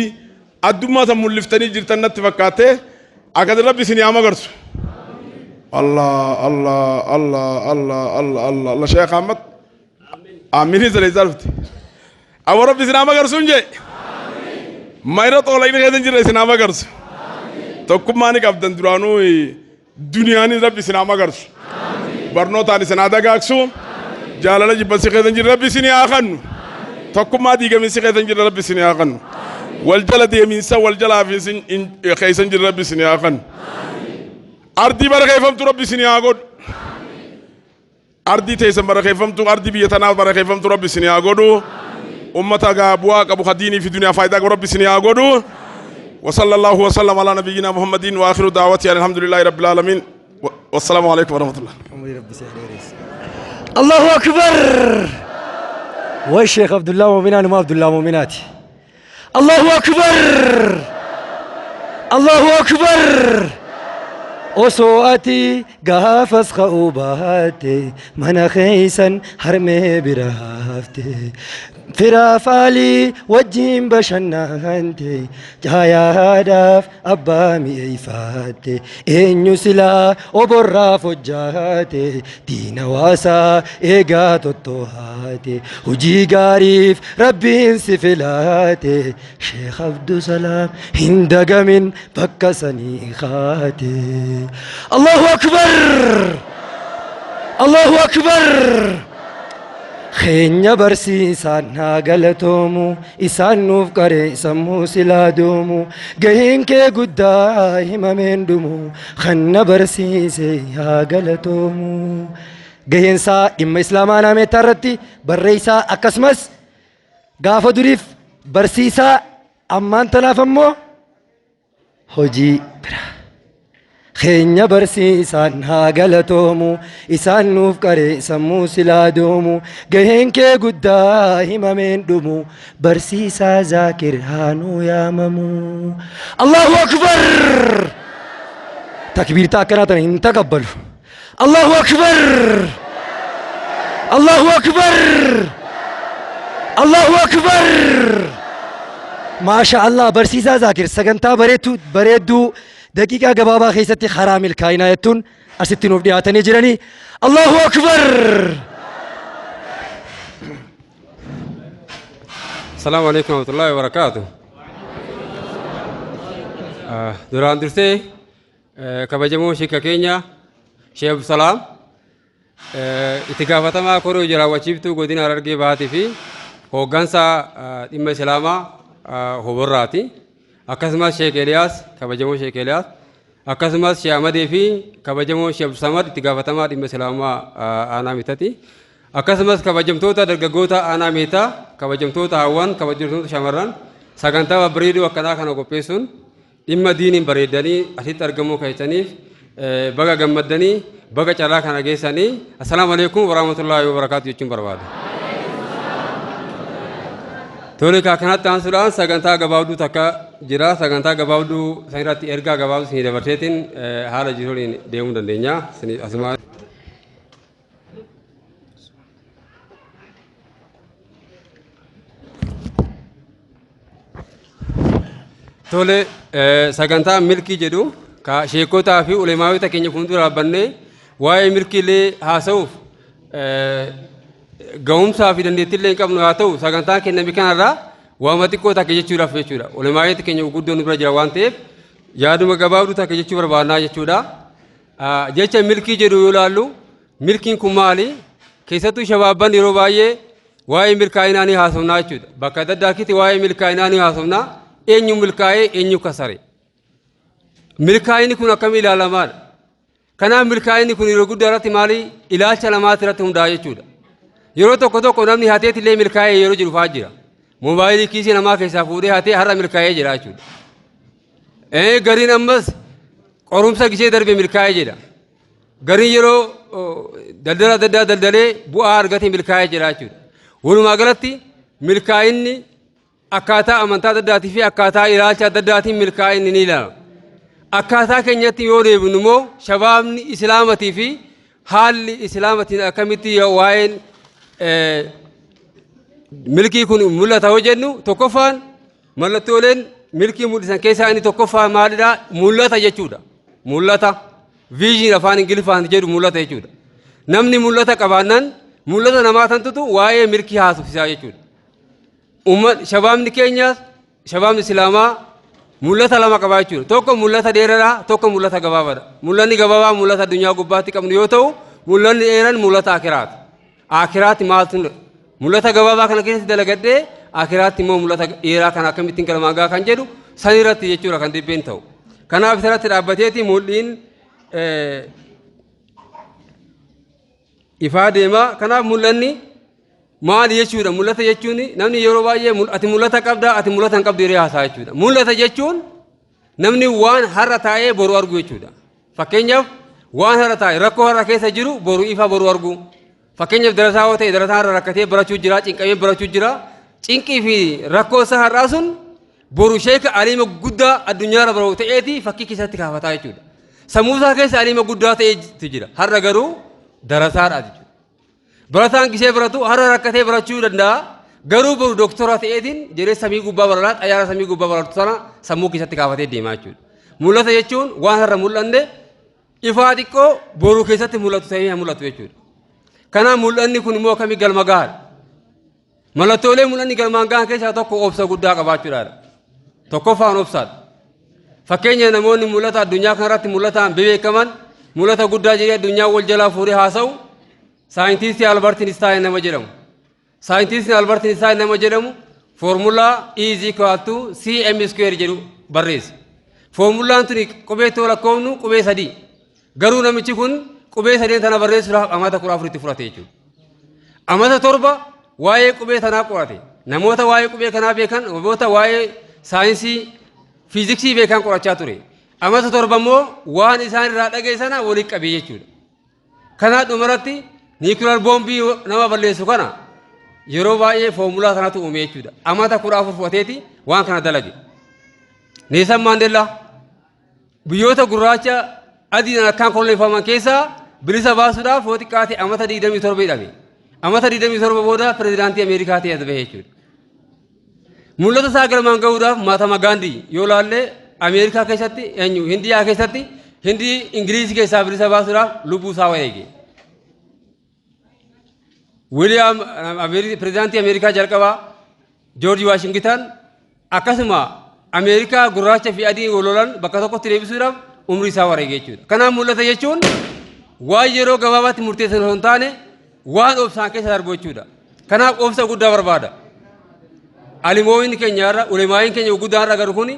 Addummaa san mul'iftanii jirtan natti fakkaate. Akkas Rabbi isin haa magarsu. Allah Allah Allah Allah Allah Allah Allah Sheekh Ahmad Amiin sana isaa dhufte. Awwa Rabbi isin haa magarsu hin jee. Mayra xoola inni keessa hin jirre isin haa magarsu. Tokkummaa ni qabdan duraanuu Duniyaanis Rabbi isin haa magarsu. Barnootaan isin haa dagaagsu. Jaalala jibbansi keessa hin jirre Rabbi isin haa kannu. Tokkummaa diigamiinsi keessa hin jirre Rabbi isin haa kannu. Wal jala deemiinsa wal jala hafiinsi keessa hin jirre Rabbi isin haa kannu. Ardii barakeeffamtu Rabbi isin haa godhu. Ardii teessan barakeeffamtu ardii biyya tanaa barakeeffamtu Rabbi isin haa godhu. Ummata gaa bu'aa qabu ka diinii fi duniyaa faayidaa qabu Rabbi isin haa godhu. وصلى الله وسلم على نبينا محمد واخر دعوتي ان الحمد لله رب العالمين والسلام عليكم ورحمه الله. الله أكبر والشيخ عبد الله مؤمنان وما عبد الله مؤمنات الله أكبر الله أكبر Osoo ati gaafas ka'uu baatte mana keessan harmee bira hafte firaaf alii wajjin bashannante caayaadhaaf abbaa mi'eeffatte eenyu silaa oborraaf hojjaate diina waasaa eegaa tottohaate hojii gaariif rabbiin si filaate Sheekh Abdusalaam hin dagamin bakka sanii kaate. Allahu Akbar! Allahu Akbar! Keenya barsiisaan haa galatoomu isaan nuuf qaree sammuu silaa doomu gaheen kee guddaa himameen dhumu kan na barsiise haa galatoomu. Gaheensaa dhimma islaamaa naameettaa irratti barreessaa akkasumas Gaafa duriif barsiisaa ammaan tanaaf ammoo hojii bira. Keenya barsiisaan haa galatoomu isaan nuuf qaree sammuu silaa doomu gaheen kee guddaa himameen dhumu barsiisaa Zaakir haa nuu yaamamu. Allahu Akbar! Takbiirtaa akkanaa tana hin taqabbalu. Allahu Akbar! Allahu Akbar! Allahu Akbar! Maasha Allah barsiisaa Zaakir sagantaa bareedduu bareedduu daqiiqaa gabaabaa keessatti karaa milkaa'inaa jettuun asitti nuuf dhiyaatanii jiranii. Allahu Akbar! Asalaamu alaikum warahmatullahi wabarakatuh. Duraan dursee kabajamoo sheeka keenya Sheekh Abdusalaam itti gaafatamaa koree hojii raawwachiiftuu godina Harargee Bahaatii fi hooggansa dhimma Islaamaa Hoborraati. Akkasumas Sheek Eeliyaas kabajamoo Sheek Eeliyaas akkasumas Sheek Ahmadee fi kabajamoo Sheek Abdusamad itti gaafatamaa dhimma Islaamaa aanaa Meettati. Akkasumas kabajamtoota dargaggoota aanaa Meettaa, kabajamtoota hawwan, kabajamtoota shamarran sagantaa babbareedoo akkanaa kana qopheessuun dhimma diiniin bareeddanii asitti argamuu keessaniif baga gammaddanii baga carraa kana geessanii assalaamu alaikum warahmatullaahi wabarakaatu jechuun barbaada. Tole kaa kanatti aansuudhaan sagantaa gabaabduu takka jira. Sagantaa gabaabduu san irratti ergaa gabaabduu isinii dabarseetiin haala jiruun deemuu dandeenya. Asuma. Tole sagantaa milkii jedhu ka sheekotaa fi ulemaayota keenya fuuldura dhaabbannee waa'ee milkiilee haasa'uuf ga'umsaa fi dandeettiillee hin qabnu haa ta'u sagantaan kenname kanarraa waama xiqqoo takka jechuudhaaf jechuudha. Ulemaayota keenya gurguddoon nu bira jira waan ta'eef yaaduma gabaabduu takka jechuu barbaannaa jechuudha. Jecha milkii jedhu yoo ilaallu milkiin kun maali? Keessattuu shabaabban yeroo baay'ee waa'ee milkaa'inaa ni haasofnaa jechuudha. Bakka adda addaa keessatti waa'ee milkaa'inaa ni haasofnaa. Eenyu milkaa'ee eenyu kasare? Milkaa'inni kun akkamiin ilaalamaadha? Kanaaf milkaa'inni kun yeroo guddaa irratti maali? Ilaalcha lamaati irratti hundaa'a jechuudha. Yeroo tokko tokko namni hateetti illee milkaa'ee yeroo jiru fa'aa jira. Moobaayilii kiisii namaa keessaa fuudhee hatee har'a milkaa'ee jira jechuudha. Gariin ammas qorumsa gisee darbe milkaa'ee jedha. Gariin yeroo daldala adda addaa daldalee bu'aa argate milkaa'ee jira jechuudha. Walumaa galatti milkaa'inni akkaataa amantaa adda addaatii fi akkaataa ilaalcha adda addaatiin milkaa'inni ni ilaalama. Akkaataa keenyatti yoo deebinu immoo shabaabni islaamatii fi haalli islaamatiin akkamitti waa'een milkii kun mul'ata yoo jennu tokkoffaan Mallattooleen milkii mul'isan keessaa inni tokkoffaa maalidha? Mul'ata jechuudha. Mul'ata. Vision afaan Ingiliffaan jedhu mul'ata jechuudha. Namni mul'ata qabaannaan mul'ata namaa tantutu waa'ee milkii haasofsiisaa jechuudha. Umma shabaabni keenyaas shabaabni Islaamaa mul'ata lama qabaa jechuudha. Tokko mul'ata dheeraadha, tokko mul'ata gabaabaadha. Mul'anni gabaabaa mul'ata addunyaa gubbaatti qabnu yoo ta'u, mul'anni dheeraan mul'ata akiraati. Akiraatti maaltu mul'ata gabaabaa kana keessatti dalagadhee akiraatti immoo mul'ata dheeraa kana akkamittiin galmaan ga'a kan jedhu san irratti jechuudha kan dibbeen ta'u. Kanaaf isarratti dhaabbateeti mul'iin ifaa deema. Kanaaf mul'anni maali jechuudha. Mul'ata jechuun namni yeroo baay'ee ati mul'ata qabdaa ati mul'ata hin qabdu jedhee haasa'a jechuudha. Mul'ata jechuun Namni waan har'a taa'ee boru argu jechuudha. Fakkeenyaaf waan har'a taa'e rakkoo har'a keessa jiru boru ifa boru argu. Fakkeenyaaf darasaa yoo ta'e darasaa har'a rakkatee barachuu jira, cinqamee barachuu jira. Cinqii fi rakkoo isaa har'aa sun boru sheeka aliima guddaa addunyaarra baru ta'eeti fakkii keessatti kaafataa jechuudha. Sammuu isaa keessa aliima guddaa ta'eetu jira. Har'a garuu darasaadha jechuudha. Barataan gisee baratu har'a rakkatee barachuu danda'a. Garuu boru doktora ta'eetiin jedhee samii gubbaa baralaa xayyaara samii gubbaa baratu sana sammuu keessatti kaafatee deemaa jechuudha. Mul'ata jechuun waan har'a mul'anne ifaa xiqqoo boru keessatti mul'atu ta'ee mul'atu jechuudha. Kanaaf mul'anni kun immoo akkamii galma gahaadha. Mallattoolee mul'anni galmaan gahan keessaa tokko obsa guddaa qabaachuudhaadha. Tokkoffaan obsaadha. Fakkeenya namoonni mul'ata addunyaa kanarratti mul'ataan beekaman mul'ata guddaa jedhee addunyaa wal jalaa fuudhee haasa'u saayintiistii Albert Einstein nama jedhamu. Saayintiistiin Albert Einstein nama jedhamu foormulaa E is equal to cm square jedhu barreesse. Foormulaan tuni qubee itti lakkoofnu qubee sadii. Garuu namichi kun qubee sadeen tana barreessuudhaaf amata 14 itti fudhate jechuudha. Amata 7 waa'ee qubee tanaa qorate. Namoota waa'ee qubee kanaa beekan, namoota waa'ee saayinsii, fiiziksii beekan qorachaa ture. Amata 7 immoo waan isaan irraa dhaga'e sana walitti qabee jechuudha. Kanaa dhumarratti niikular boombii nama balleessu kana yeroo baay'ee foomulaa sanatu uume jechuudha. Amata 14 fudhateeti waan kana dalage. Neelsan Maandeellaa Biyyoota gurraacha adiidhaan akkaan koloneeffaman keessaa bilisa baasuudhaaf yoo xiqqaate amata 27 hidhame. Amata 27 booda pirezidaantii Ameerikaa ta'ee as bahe jechuudha. Mul'ata isaa galmaan gahuudhaaf Mahatma Gaandii yoo laalle Ameerikaa keessatti eenyu Hindiyaa keessatti Hindii Ingiliizii keessaa bilisa baasuudhaaf lubbuu isaa wareege. Wiiliyaam pirezidaantii Ameerikaa jalqabaa Joorji Waashingitan akkasuma Ameerikaa gurraacha fi adii wal lolan bakka tokkotti deebisuudhaaf umrii isaa wareege jechuudha. Kanaaf mul'ata jechuun waan yeroo gabaabaatti murteessan osoo hin taane waan obsaan keessa darbu jechuudha. Kanaaf obsa guddaa barbaada. Alimooyin keenya irra ulemaayin keenya guddaan irra garu kuni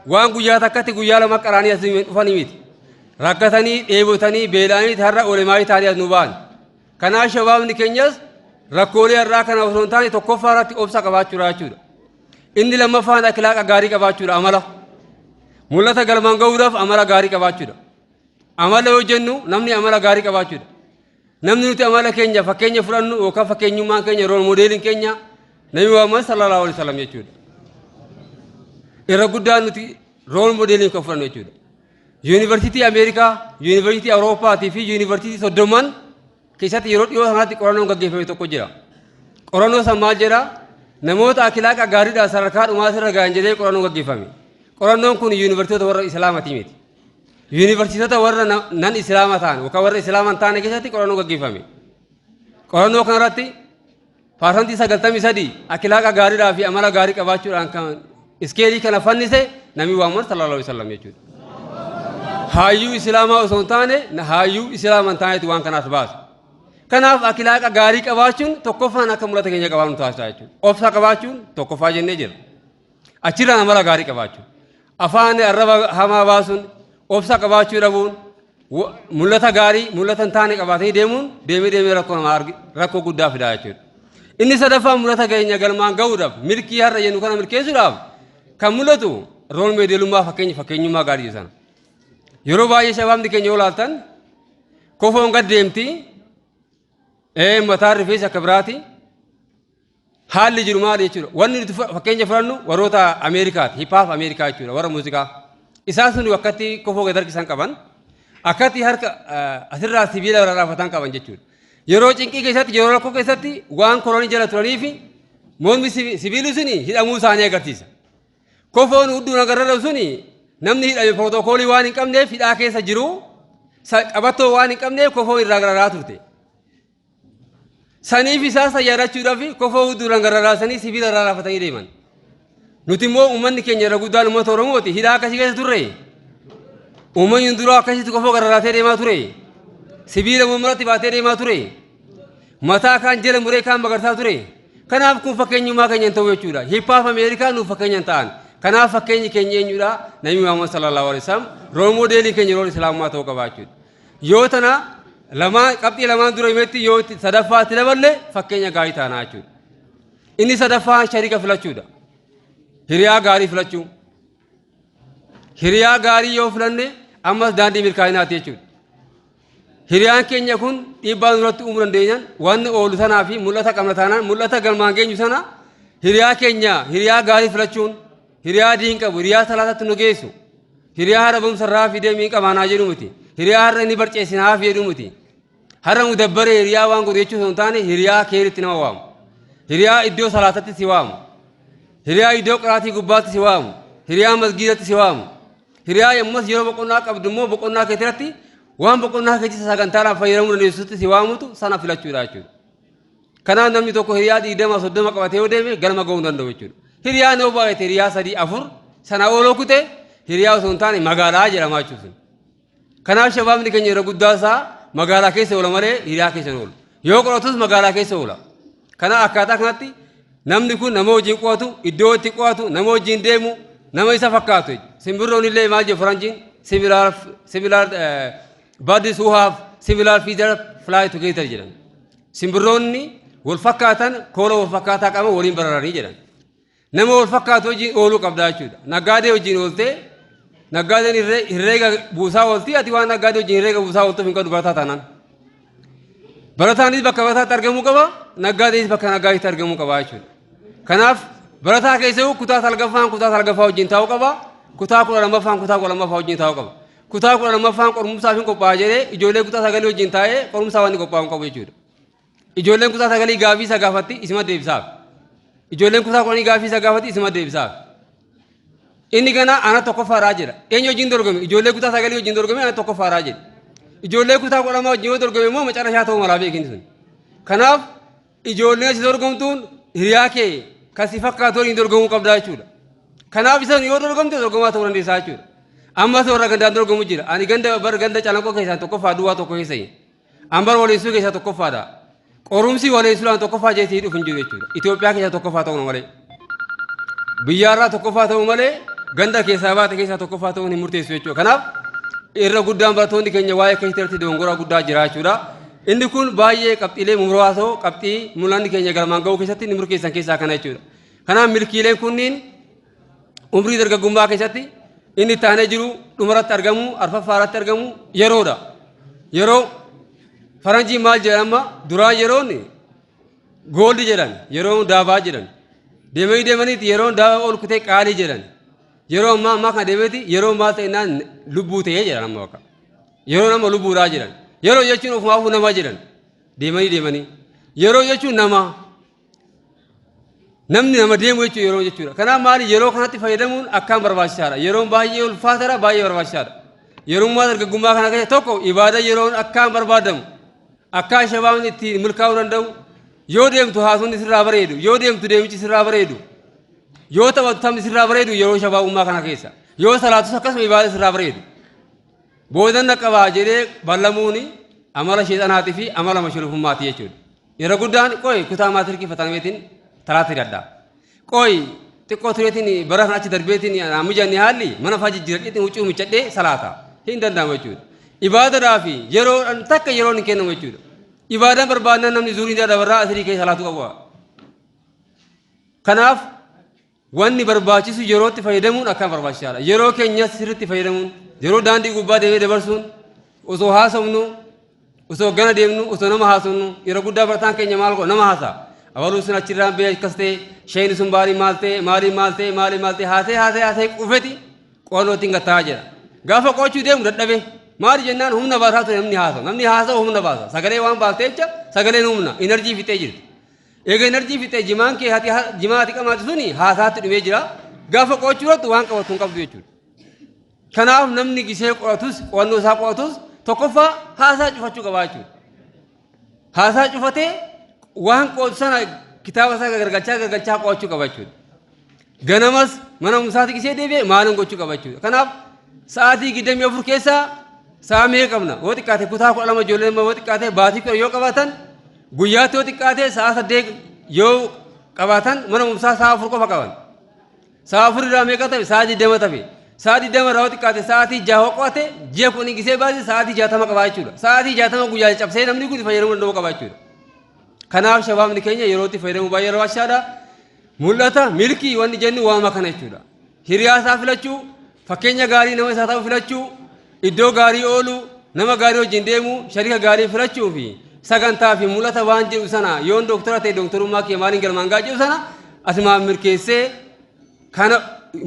waan guyyaa takkatti guyyaa lama qaraanii as dhufanii miti. Rakkatanii dheebotanii beela'anii har'a ulemaayii ta'anii as nu ba'an. Kanaaf shabaabni keenyas rakkoolee har'aa kana osoo hin taane tokkoffaa irratti obsa qabaachuudha jechuudha. Inni lammaffaan akhlaaqa gaarii qabaachuudha amala. Mul'ata galmaan gahuudhaaf amala gaarii qabaachuudha. Amala yoo jennu namni amala gaarii qabaachuudha. Namni nuti amala keenya fakkeenya fudhannu yookaan fakkeenyummaan keenya role modeliin keenya Nabi Muhammad sallallahu alaihi wasallam jechuudha. Irra guddaan nuti role modeliin kan fudhannu jechuudha. Yuunivarsiitii Ameerikaa, Yuunivarsiitii Awurooppaatii fi Yuunivarsiitii 30n keessatti yeroo dhiyoo sanatti qorannoon gaggeeffame tokko jira. Qorannoo san maal jedha? Namoota akilaaqa gaariidhaan sadarkaa dhumaa irra gahan jedhee qorannoon gaggeeffame. Qorannoon kun yuunivarsiitota warra Islaamatii miti. Yuunivarsiitota warra nan Islaama ta'an yookaan warra Islaama hin taane keessatti qorannoo gaggeeffame. Qorannoo kanarratti 93% akilaaqa gaariidhaa fi amala gaarii qabaachuudhaan kan iskeelii kana fannise Nabi Muhammad sallallahu alaihi wasallam jechuudha. Haayyuu Islaamaa osoo hin taane haayyuu Islaama hin taanetu waan kanaas baasa. Kanaaf akilaaqa gaarii qabaachuun tokkoffaan akka mul'ata keenya qabaannu taasisa jechuudha. Obsa qabaachuun tokkoffaa jennee jira. Achirraan amala gaarii qabaachuu. Afaan arraba hamaa baasuun, obsa qabaachuu dhabuun, mul'ata gaarii mul'ata hin taane qabaatanii deemuun deemee deemee rakkoo namaa rakkoo guddaa fidaa jechuudha. Inni sadaffaan mul'ata keenya galmaan gahuudhaaf milkii har'a jennu kana milkeessuudhaaf kan mul'atu role modelummaa fakkeenya fakkeenyummaa gaarii sana. Yeroo baay'ee shabaabni keenya yoo ilaaltan kofoon gad deemti, mataan rifeensa akka biraati. Haalli jiru maali jechuudha. Wanni nuti fakkeenya fudhannu warroota Ameerikaati. Hip hop Ameerikaa jechuudha. Warra muuziqaa. Isaan sun akkatti kofoo gad harkisan qaban. Akkatti harka asirraa sibiila rarraafatan qaban jechuudha. Yeroo cinqii keessatti yeroo rakkoo keessatti waan koranii jala turanii fi mormi sibiilli suni hidhamuu isaanii agarsiisa. Kofoon hudduu nagarra suni namni hidhame pirootokoolii waan hin qabneef hidhaa keessa jiru qabattoo waan hin qabneef kofoo irraa rarraa turte. Saniif isaa san yaadachuudhaaf kofoo hudduu rarraasanii sibiila rarraafatanii deeman. Nuti immoo uummanni keenya irra guddaan uummata Oromooti hidhaa akkasii keessa turre. Uummanni duraa akkasitti kofoo rarraasee deemaa ture. Sibiila mormarratti baatee deemaa ture. Mataa kaan jala muree kaan magarsaa ture. Kanaaf kun fakkeenyummaa keenya hin ta'u jechuudha. Hip hop Ameerikaa nuuf fakkeenya hin ta'an. Kanaaf fakkeenyi keenya eenyudha? Nabi Muhammad sallallahu alaihi wasallam role modelii keenya role islaamummaa ta'uu qaba jechuudha. Yoo tana lamaan qabxii lamaan dura himetti yoo itti sadaffaatti daballe fakkeenya gaarii taanaa jechuudha. Inni sadaffaan shariika filachuudha. Hiriyaa gaarii filachuu. Hiriyaa gaarii yoo filanne ammas daandii milkaa'inaati jechuudha. Hiriyaan keenya kun dhiibbaa nurratti uumuu dandeenyaan wanni oolu sanaa fi mul'ata qabna taanaan mul'ata galmaan geenyu sana hiriyaa keenya hiriyaa gaarii filachuun hiriyaa diin qabu hiriyaa salaatatti nu geessu hiriyaa har'a barumsa irraa fidee miin qabaanaa jedhu miti hiriyaa har'a inni barceessin haa jedhu miti har'a mudabbaree hiriyaa waan godhu jechuu osoo hin taane hiriyaa keeritti nama waamu hiriyaa iddoo salaatatti si waamu hiriyaa iddoo qiraatii gubbaatti si waamu hiriyaa masgiidatti si waamu hiriyaa yommus yeroo boqonnaa qabdu immoo boqonnaa keetirratti waan boqonnaa keetti sagantaadhaan fayyadamuu dandeessutti si waamutu sana filachuudha jechuudha. Kanaaf namni tokko hiriyaa 20 30 qabatee yoo deeme galma ga'uu hin danda'u jechuudha. Hiriyaan yoo baay'ate hiriyaa sadii afur sana ooloo kute hiriyaa osoo hin taane magaalaa jedhama jechuudha. Kanaaf shabaabni keenya yeroo guddaa isaa magaalaa keessa oola malee hiriyaa keessa hin oolu. Yoo qoratus magaalaa keessa oola. Kanaaf akkaataa kanatti namni kun nama wajjin qo'atu, iddoo itti qo'atu, nama wajjin deemu, nama isa fakkaatu. Simbirroon illee maal jedhu faranjiin similar birds who have similar feather fly together jedhan. Simbirroonni wal fakkaatan koola wal fakkaataa qaban waliin bararanii jedhan. Nama wal fakkaatu wajjin ooluu qabdaa jechuudha. Naggaadee wajjin ooltee naggaadeen herreega buusaa ooltii ati waan naggaadee wajjin herreega buusaa ooltuuf hin qabdu barataa taanaan. Barataanis bakka barataatti argamuu qaba, naggaadeenis bakka naggaadeetti argamuu qaba jechuudha. Kanaaf barataa keessa kutaa salgaffaan kutaa salgaffaa wajjin taa'uu qaba, kutaa 12ffaan kutaa 12ffaa wajjin taa'uu qaba. Kutaa 12ffaan qorumsaaf hin qophaa'a jedhee ijoollee kutaa sagalii wajjin taa'ee qorumsaa waan inni qophaa'u hin qabu jechuudha. Ijoolleen kutaa sagalii gaafii isa gaafatti isuma deebisaaf. Ijoolleen kutaa 10 gaafii isa gaafatti isuma deebisaaf. Inni ganaa ana tokkoffaadhaa jedha. Eenyu wajjin dorgome? Ijoollee kutaa sagalii wajjin dorgome ana tokkoffaadhaa jedhe. Ijoollee kutaa 12 wajjin yoo dorgome immoo macarashaa ta'uu malaa beekin sun. Kanaaf ijoolleen si dorgomtuun hiriyaa kee kan si fakkaatu waliin dorgomuu qabdaa jechuudha. Kanaaf isan yoo dorgomte dorgomaa ta'uu dandeessaa jechuudha. Ammas warra gandaan dorgomu jira. Ani ganda bar ganda calanqoo keessaan tokkoffaa duwwaa tokko keessa hin. An bar waleessuu keessaa tokkoffaadha. Qorumsi waleessuudhaan tokkoffaa jeetii dhufu hin jiru jechuudha. Itoophiyaa keessaa tokkoffaa ta'uu malee. Biyyaarraa tokkoffaa ta'uu malee ganda keessaa baate keessaa tokkoffaa ta'uun hin murteessu jechuudha. Kanaaf irra guddaan barattoonni keenya waa'ee keessatti irratti dogongora guddaa jira jechuudha. Inni kun baay'ee qabxiilee muraasoo qabxii mul'anni keenya galmaan ga'uu keessatti inni murkeessan keessaa kana jechuudha. Kanaaf milkiileen kunniin umrii dargaggummaa keessatti inni itti aanee jiru dhumarratti argamu arfaffaa irratti argamu yeroodha. Yeroo faranjiin maal jedhan amma duraan yeroon gooldi jedhan yeroon daabaa jedhan deemanii deemaniiti yeroon daabaa ol kutee qaalii jedhan yeroo ammaa ammaa kana deemeeti yeroo maal ta'e naan lubbuu ta'ee jedhan amma bakka yeroo nama lubbuudhaa jedhan yeroo jechuun ofumaafuu nama jedhan deemanii deemanii yeroo jechuun nama Namni nama deemu jechuun yeroo jechuudha. Kanaaf maali yeroo kanatti fayyadamuun akkaan barbaachisaadha. Yeroon baay'ee ulfaataadha baay'ee barbaachisaadha. Yerummaa dargaggummaa kana keessa tokko ibaada yeroon akkaan barbaadamu akkaan shabaabni ittiin milkaa'uu danda'u yoo deemtu haasonni sirraa bareedu yoo deemtu deemichi sirraa bareedu yoo taphattu taphni sirraa bareedu yeroo shabaabummaa kana keessa yoo salaatus akkasuma ibaada sirraa bareedu. Boodan na qabaa jedhee ballamuuni amala sheexanaatii fi amala mashruufummaati jechuudha. Yeroo guddaan qoy kutaa maatirikii fatanameetiin talaata hidhadha. Qoy xiqqoo tureetiin bara kana achi darbeetiin anaa mijanne haalli mana faa jijjiiradheetiin huccuu miccadhee salaata. Hin danda'amu jechuudha. Ibaadadhaa fi yeroo takka yeroon hin kennamu jechuudha. Ibaadaan barbaadnaan namni zuurii dabarraa asirii keessa salaatuu qabu. Kanaaf Wanni barbaachisu yerootti fayyadamuun akkaan barbaachisaadha. Yeroo keenyas sirriitti fayyadamuun, yeroo daandii gubbaa deemee dabarsuun, osoo haasofnu, osoo gana deemnu, osoo nama haasofnu, yeroo guddaa barataan keenya maal godha nama haasa'a. Abaluun sun achirraan ba'ee akkas ta'e, sheeyni sun baalii maal ta'e, maalii maal ta'e, maalii maal ta'e, haasee haasee haasee qufeti qo'annoo ittiin gattaa'aa jira. Gaafa qo'achuu deemu dadhabe. Maali jennaan humna baasaa ture namni haasa'u. Namni haasa'u humna baasa. Sagalee waan baastee jecha sagaleen humna, inerjii fixee jirti. Eega enerjii fixee jimaan kee hati jimaa ati qamaatu suni haasaatti dhumee jira. Gaafa qo'achuu irratti waan qabatu hin qabdu jechuudha. Kanaaf namni gisee qo'atus qo'annoo isaa qo'atus tokkoffaa haasaa cufachuu qabaa jechuudha. Haasaa cufatee waan qo'atu sana kitaaba isaa gargalchaa gargalchaa qo'achuu qaba jechuudha. Ganamas mana barumsaatti gisee deebi'e maalin gochuu qaba jechuudha. Kanaaf sa'aatii 24 keessaa sa'a meeqa qabna? Yoo xiqqaate kutaa 12 ijoolleen yoo xiqqaate baatii 10 yoo qabaatan guyyaatti yoo xiqqaate sa'a 8 yoo qabaatan mana barumsaa sa'a 4 qofa qaban. Sa'a 4 irraa meeqa tafe? Sa'a 20 tafe. Sa'a 20 irraa yoo xiqqaate sa'aatii 6 yoo qo'ate ji'a 10 gisee baase sa'aatii 60 qaba jechuudha. Sa'aatii 60 guyyaa cabsee namni kun fayyadamuu danda'uu qaba jechuudha. Kanaaf shabaabni keenya yerootti fayyadamuu baay'ee barbaachisaadha. Mul'ata, milkii wanni jennu waama kana jechuudha. Hiriyaa isaa filachuu, fakkeenya gaarii nama isaa ta'u filachuu, iddoo gaarii ooluu, nama gaarii wajjin deemuu, shariika gaarii filachuu fi sagantaa fi mul'ata waan jedhu sana yoon dooktora ta'e dooktorummaa kee maaliin galmaan ga'a jedhu sana asumaan milkeessee kana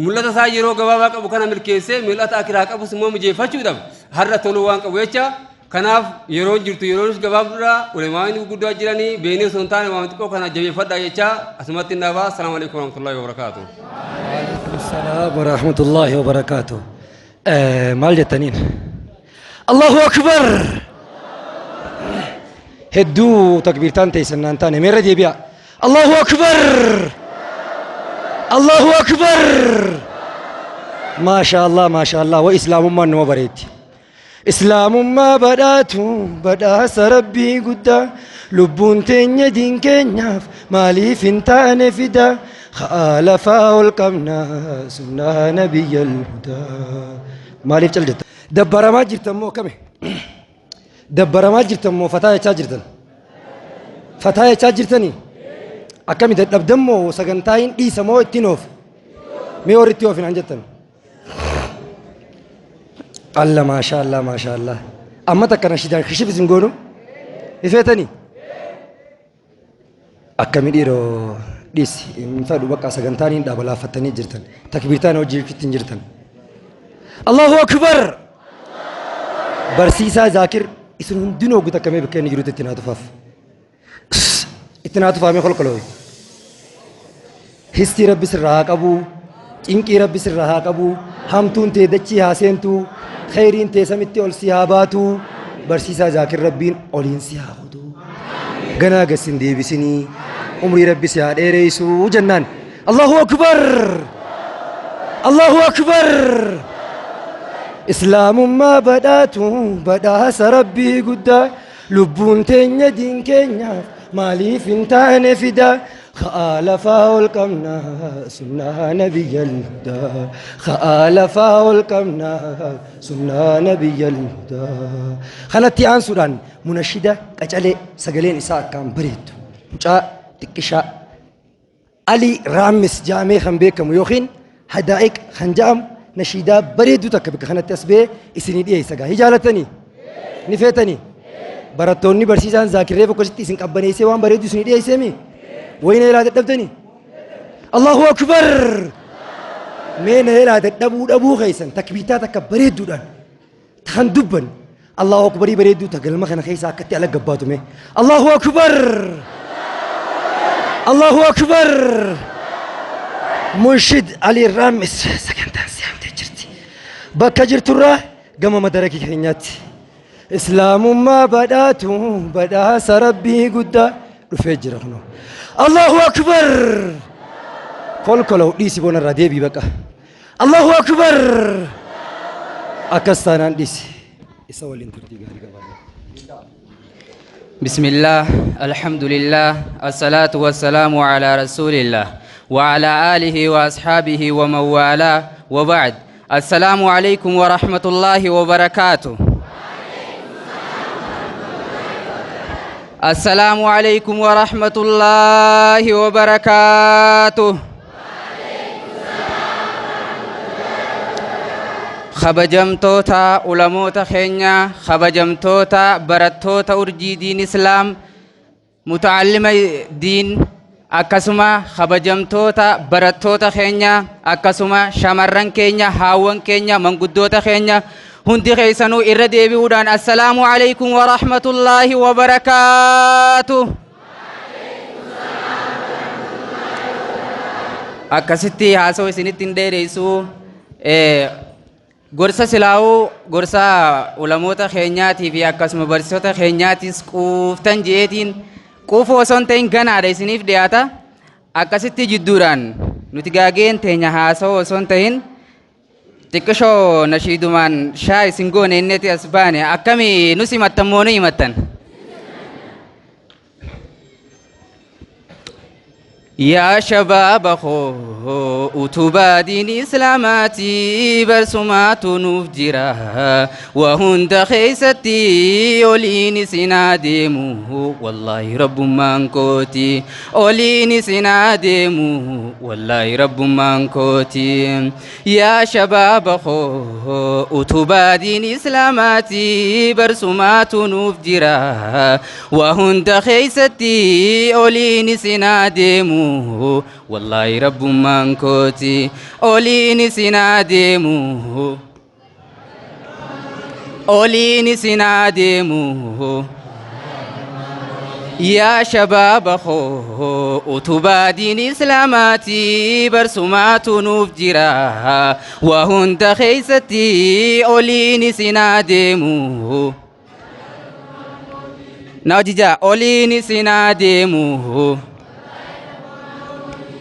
mul'ata isaa yeroo gabaabaa qabu kana milkeessee mul'ata akiraa qabus immoo mijeeffachuudhaaf har'a toluu waan qabu jecha Kanaaf yeroon jirtu yeroonis gabaabduudha. Ulamaa'onni gurguddaa jiranii beeknee osoo hin taane waan xiqqoo kana jabeeffadhaa jechaa asumatti hin dhaabaa. Assalaamu alaikum warahmatullahi wabarakaatuh. Waalaikum salaam wa rahmatullahi wa barakaatuh. Maal jettaniin? Allahu akbar! Hedduu takbiirtaan teessan naan taane meerra deebi'a. Allahu akbar! Allahu akbar! Maasha Allah, maasha Allah. Wa islaamummaan numa bareeddi. Islaamummaa badhaatu badhaasa Rabbii guddaa lubbuun teenya diin keenyaaf maaliif hin taane fida haa lafaa ol qabna sunnaa nabiyyal hudaa. Maaliif cal jetta? Dabbaramaa jirtan moo akkami? Dabbaramaa jirtan moo fataa jechaa jirtan? Fataa jechaa jirtanii? Akkami dadhabdan moo sagantaa hin dhiisa moo ittiin oof? Mee warri itti oofin han jettan? Allah maashaa Allah maashaa Allah. Amma takka nashiidaan kishif isin goonu ifeetanii? Akkami dhiiroo dhiisi hin fedhu bakka sagantaan hin dhaaba laaffattanii jirtan takbiirtaan hojii jechuutti hin jirtan. Allahu akbar! Barsiisaa Zaakir isin hundinuu guutuu akkamii bakka inni jirutti itti naa tufaaf. Itti naa tufaamee kolkoloowe. Histii rabbi sirraa haa qabu. Cinqii Rabbi sirraa haa qabu. Hamtuun tee dachii haa seentu. Kheyriin tee samitti ol si haa baatu. Barsiisaa Zaakir Rabbiin oliin si haa kutu. Ganaa gad sin deebisinii. Umrii Rabbi si haa dheereessu jennaan. Allahu Akbar! Allahu Akbar! Islaamummaa badhaatu badhaasa Rabbii guddaa lubbuun teenya diin keenyaaf maaliif hin taane fidaa Ka'aa lafaa ol qabna sunnaa nabiyyal hudaa Ka'aa lafaa ol qabna sunnaa nabiyyal hudaa Kanatti aansuudhaan munashida qacalee sagaleen isaa akkaan bareeddu mucaa xiqqishaa Ali Raammis jedhamee kan beekamu yookiin Hadaa'iq kan jedhamu nashiidaa bareedduu takka bakka kanatti as ba'ee isinii dhiyeessa gaa. Ni jaalattanii? Ni feetanii? Barattoonni barsiisaan Zaakirree akkasitti isin qabbaneessee waan bareedduu isinii dhiyeesseemi? Wayina ilaa dadhabdanii? Allahu Akbar! Mee na ilaa dadhabuu dhabuu keessan takbiitaa takka bareedduudhaan kan dubban Allahu Akbarii bareedduu ta galma kana keessa akkatti ala gabbaatu mee Allahu Akbar Allahu Akbar Munshid Ali Raammis sagantaan si hamtee jirti bakka jirturraa gama madaraki keenyaatti Islaamummaa badhaatu badhaasa Rabbii guddaa dhufee jira kunoo Allahu Akbar kolkolaw dhiisi boonarraa deebii baqa Allahu Akbar! Akkas taanaan dhiisi. Isa waliin turtii gaarii qabaadha. بسم الله الحمد لله الصلاة والسلام على رسول الله وعلى آله وأصحابه ومن والاه وبعد السلام عليكم ورحمة الله وبركاته السلام عليكم ورحمة الله وبركاته Kabajamtoota ulamoota keenya, kabajamtoota barattoota urjii diin islaam, muta'allima diin, akkasuma kabajamtoota barattoota keenya, akkasuma shamarran keenya, haawwan keenya, manguddoota keenya, hundi keessanuu irra deebi'uudhaan assalaamu alaikum wa rahmatullaahi wa barakaatuh. Akkasitti haasoo isinitti hin dheereessu. Gorsa silaa'uu gorsa ulamoota keenyaatii fi akkasuma barsiisota keenyaatis quuftan je'eetiin quufuu osoo hin ta'in ganaadha isiniif dhiyaata. Akkasitti jidduudhaan nuti gaageen teenya haasawoo osoo hin ta'in xiqqishoo nashiidumaan shaa isin goone inneeti as baane akkami nu simattan moo nu himattan? Yaa shabaaba koo utubaa diin islaamaati barsumaatu nuuf jira waa hunda keessatti oliin isin haa deemu wallaahi rabbummaan kooti oliin isin haa deemu wallaahi rabbummaan kooti Yaa shabaaba koo utubaa diin islaamaati barsumaatu nuuf jira waa hunda keessatti oliin isin haa deemu wallaahi rabbummaan kooti oliin isin haa deemu oliin isin haa deemu yaa shabaaba koo utubaa diin islaamaati barsumaatu nuuf jira waa hunda keessatti oliin isin haa deemu na hojijaa oliin isin haa deemu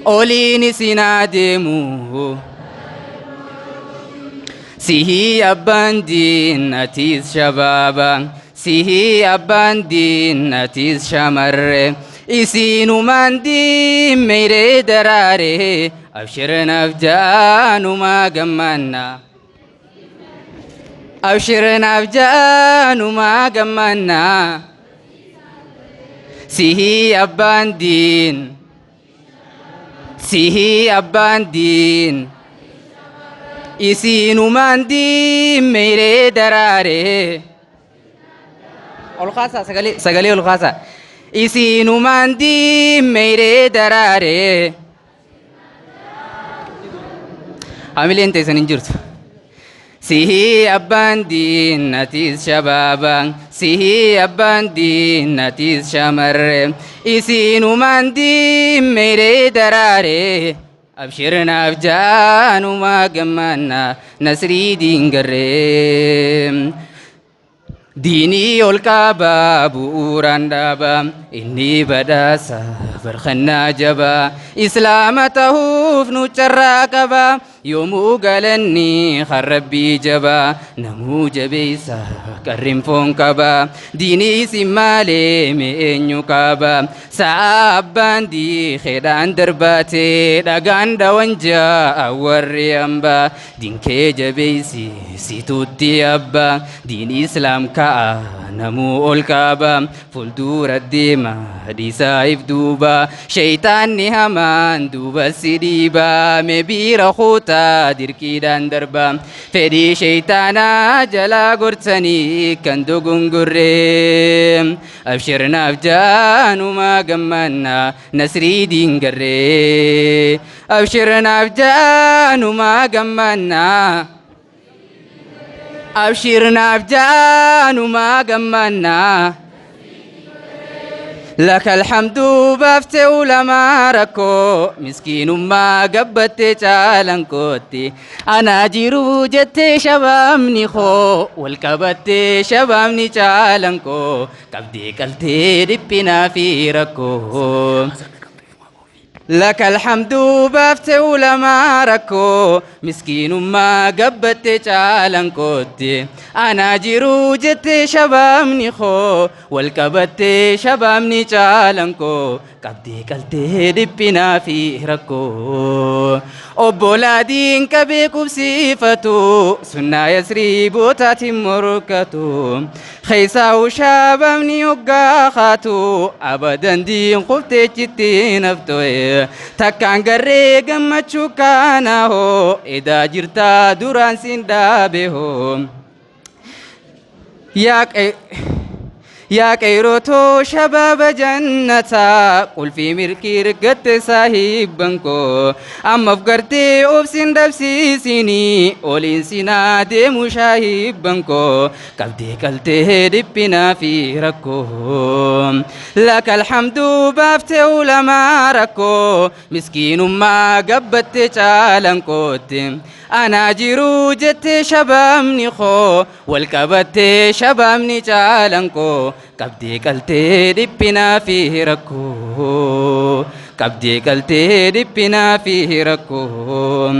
oliin isin haa deemu sihii abbaan diin atiis shabaaba sihii abbaan diin atiis shamarre isiinumaan diin meyree daraare abshir naaf jaanumaa gammanna Abshir naaf jaanumaa gammannaa sihii abbaan diin sihii abbaan diin isiinumaan diin meyree daraaree ol kaasaa sagalee sagalee ol kaasaa isiinumaan diin meyree daraaree Hamileen teessan hin jirtu. Sihii abbaan diin atis shabaaba sihii abbaan diin atis shamarre isiinumaan diin meyree daraare. Abshir naaf jaanumaa gammanna nasrii diingarree. Diinii ol qaba bu'uuraan dhaaba inni badhaasa barkannaa jaba islaama tahuuf nu carraa qaba yoomuu galanni kan rabbii jaba namuu jabeessa qarrin foon qaba diinii isin maalee mee eenyu qaba sa'a abbaan diikeedhaan darbaate dhagaan dhawan ja'a warri hambaa dinkee jabeessi situtti abba diin islaam ka'a namuu ol qaba fuuldura deema dhiisaif duuba shaytaanni hamaan duuba si dhiiba mee biira kutaa dirqiidhaan darba fedhii shaytaanaa jalaa gortanii kan dogongorree abshir naaf jaanumaa gammannaa nasrii diingarree abshir naaf jaanumaa gammannaa abshir naaf jaanumaa gammannaa لك الحمد بافتي ولما ركو مسكين ما قبت چالن كوتي أنا جيرو جت شبامني خو والكبت شبامني چالن كو قبدي قلتي ربنا في ركو لك الحمد بافتي ولما ركو مسكين ما قبت چالن كوتي أنا جيرو جت شبامني خو والكبت شبامني چالن كو قبدي قلتي ربنا في ركو أبولادين كبيكو بصفتو سنة يسري بوتاتي مركتو خيسا وشابمني يقاخاتو أبدا دين قلت جتي نفتو takkaan garree gammachuu kaana hoo edaa jirtaa duraan siin dhaabe hoo yaa qeyrotoo shabaaba jannataa qulfii milkii argatte saahibban koo ammaaf gartee obsin dhabsiisinii oliin sinaa deemu shaahibban koo qabdee qaltee dhiphinaa fi rakkoo laka alhamdu baaftee ulamaa rakkoo miskiinummaa gabbatte caalan kootte anaa jiruu jette shabaabni koo wal qabattee shabaabni caalan koo qabdee qaltee dhiphinaa fi rakkoo qabdee qaltee dhiphinaa fi rakkoo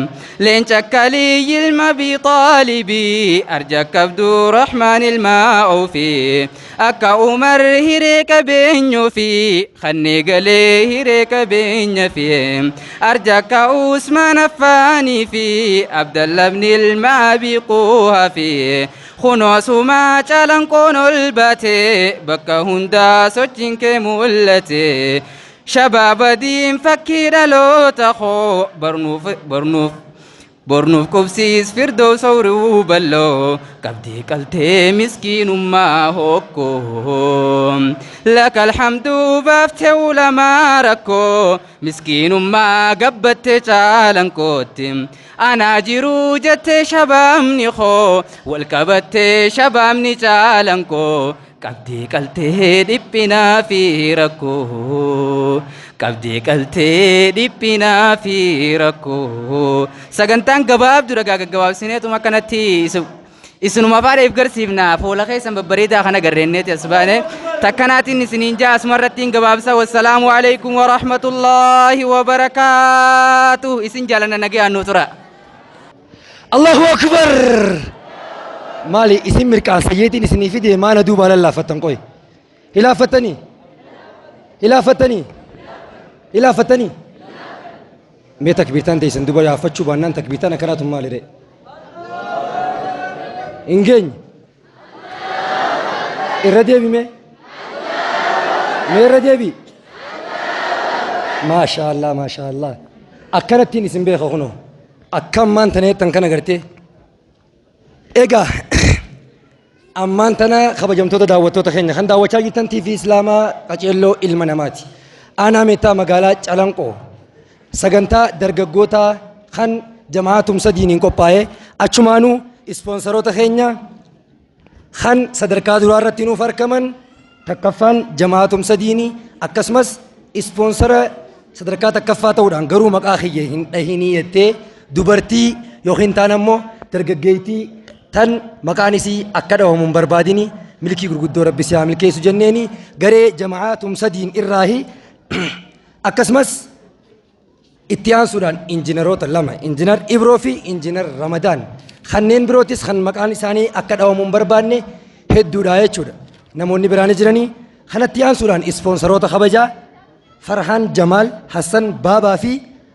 leenca kalii ilma biixaalibii arja kabduu rahmaan ilma oofii akka umar hiree qabeenyuu fi kannee galee hiree qabeenya fi arja akka usmaan affaanii fi abdallabni ilma abii quuhaa fi kunoosuma calanqoon ol baate bakka hundaa sochiin kee mul'ate shabaaba diin fakkii dhaloota koo barnuuf barnuuf bornuuf qubsiis firdoo sawruu balloo qabdee qaltee miskiinummaa hokkoo laka alhamdu baaftee ulamaa rakkoo miskiinummaa gabbatte caalan kootti anaa jiruu jette shabaabni koo wal qabattee shabaabni caalan koo qabdee qaltee dhiphinaa fi rakkoo qabdee qaltee dhiphinaa fi rakkoo sagantaan gabaabduu dhagaa gaggabaabsineetuma akkanatti isinuma faadheef garsiifna fuula keessan babbareedaa kana garreenneeti as baane takkanaatiin isiniin jaa asuma irratti hin gabaabsa wassalaamu alaikum warahmatullaahi wabarakaatuh isin jaalanna nagayaan nuu tura. Allahu akbar! Maali isin mirqaansa yeetiin isinii fide maana duubaa lallaafattan qoy. Hilaaffattanii? Hilaaffattanii? Hilaaffattanii? Mee takbiirtaan teessan duba yaaffachuu baannaan takbiirtaan akkanaatu maali ree? Hin geenye. Irra deebi mee? Mee irra deebi? Maasha Allah, maasha Allah. Akkanattiin isin beeka kunoo. Akka ammaan tana jettan kana gartee. Egaa ammaan tana kabajamtoota daawwattoota keenya kan daawwachaa jirtan TV Islaamaa qaceelloo ilma namaati. Aanaa Meettaa magaalaa Calanqoo sagantaa dargaggootaa kan jamaa tumsa diiniin qophaa'e achumaanuu ispoonsaroota keenya kan sadarkaa duraa irratti nuuf argaman takkaffaan jamaa tumsa diinii akkasumas ispoonsara Sadarkaa takkaffaa ta'uudhaan garuu maqaa kiyya hin dhahinii jettee dubartii yookiin taan ammoo dargaggeettii tan maqaan isii akka dhawamu hin barbaadini milkii gurguddoo rabbi si haa milkeessu jenneeni garee jama'aa tumsadiin irraahi. Akkasumas itti aansuudhaan injiinaroota lama, Injiinar Ibroo fi Injiinar Ramadaan, kanneen birootis kan maqaan isaanii akka dhawamu hin barbaanne hedduudha jechuudha. Namoonni biraan jiranii. Kanatti aansuudhaan ispoonsaroota kabajaa Farhaan Jamaal, Hassan Baabaa fi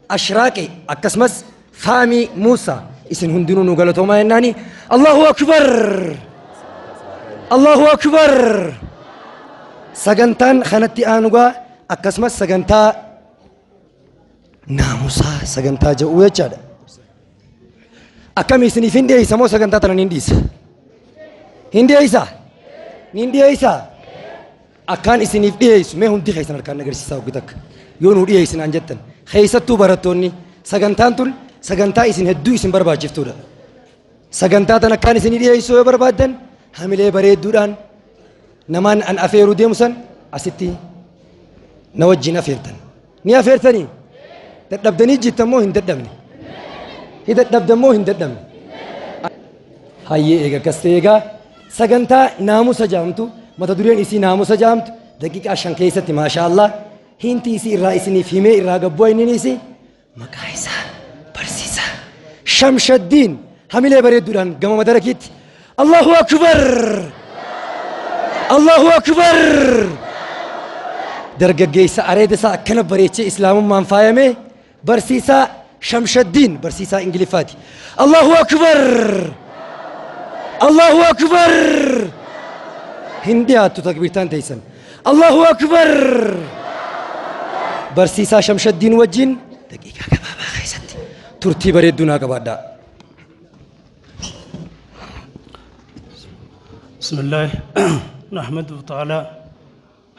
Ashraaqe, akkasumas Faamii Muusaa, isin hundinuu nu galatoomaa jennaani. Allahu Akbar! Allahu Akbar! Sagantaan kanatti aanugaa akkasumas sagantaa naamusaa sagantaa jedhu jechaadha. Akkami, isiniif hin dhiyeessa moo sagantaa tana niin dhiisa? Hin dhiyeessa? Niin dhiyeessa? Akkaan isiniif dhiyeessu mee hundi keessan harkaan agarsiisaa hoggi takka. Yoo nuu dhiyeessinaan jettan, keessattuu barattoonni, sagantaan tun sagantaa isin hedduu isin barbaachiftuudha. Sagantaa tan akkaan isinii dhiyeessu yoo barbaaddan, hamilee bareedduudhaan namaan an afeeruu deemu san asitti na wajjin afeertan. Ni afeertanii? Dadhabdanii jittan moo hin dadhabne? Hi dadhabdan moo hin dadhabne? Hayyee, eega akkas ta'e egaa sagantaa naamusa jaamtu, mata dureen isii naamusa jaamtu, daqiiqaa 5 keessatti, maashaa Allah, hinti isii irraa isiniif himee irraa gabboo inni isii maqaa isaa barsiisaa Shamshaddiin hamilee bareedduudhaan gama madarakiitti. Allahu Akbar! Allahu Akbar! Dargaggeessa areeda isaa akkana bareechee islaamummaan faayame, barsiisaa Shamshaddiin, barsiisaa Ingiliffaati. Allahu Akbar! Allahu Akbar! Hin dhiyaattu takbiirtaan teessan. Allahu Akbar! Barsiisaa Shamshaddiin wajjin daqiiqaa gabaabaa keessatti turtii bareedduu naa qabaadhaa. بسم الله، نحمده تعالى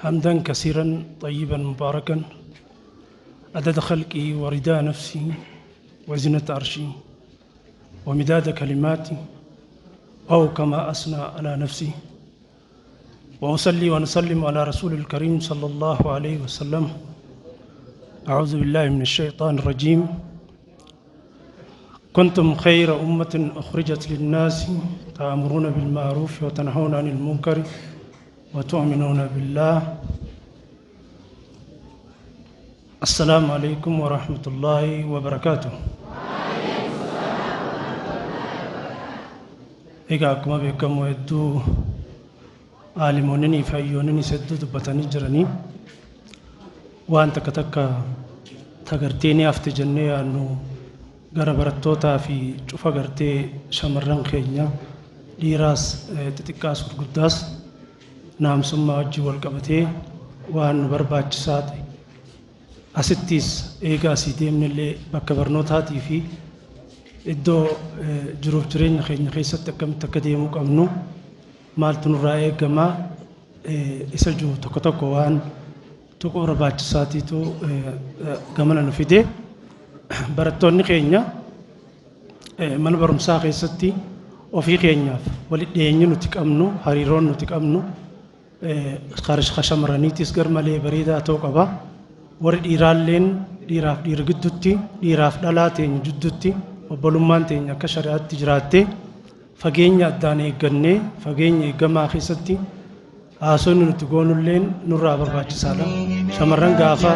حمدا كثيرا طيبا مباركا عدد خلقه ورداء نفسه وزنة عرشه ومداد كلماته، أو كما أثنى على نفسه، وأصلي ونسلم على رسول الكريم صلى الله عليه وسلم. أعوذ بالله من الشيطان الرجيم. كنتم خير أمة أخرجت للناس تأمرون بالمعروف وتنهون عن المنكر وتؤمنون بالله. السلام عليكم ورحمة الله وبركاته. Egaa akkuma beekamu hedduu aalimoonni fi hayyoonni hedduu dubbatanii jiranii, waan takka takka tagartee ni hafte jennee yaadnu gara barattootaa fi cufa gartee shamarran keenya, dhiiraas xixiqqaas gurguddaas, naamsummaa wajjin wal qabatee waan nu barbaachisaa ta'e, asittis eegaa asii deemnellee bakka barnootaatii fi iddoo jiruuf jireenya keenya keessatti akkamitti akka deemuu qabnu, maaltu nurraa eegamaa isa jiru tokko tokko waan tuquu barbaachisaatiitu gamana nu fide. Barattoonni keenya mana barumsaa keessatti ofii keenyaaf walitti dhiyeenyi nuti qabnu, hariiroon nuti qabnu shamarraniitis gar malee bareedaa ta'uu qaba. Warri dhiiraalleen dhiiraaf dhiira gidduutti, dhiiraaf dhalaa teenya jidduutti obbolummaan teenya akka shari'aatti jiraattee, fageenya addaan eeggannee, fageenya eeggamaa keessatti haasonni nuti goonulleen nurraa barbaachisaadha. Shamarran gaafa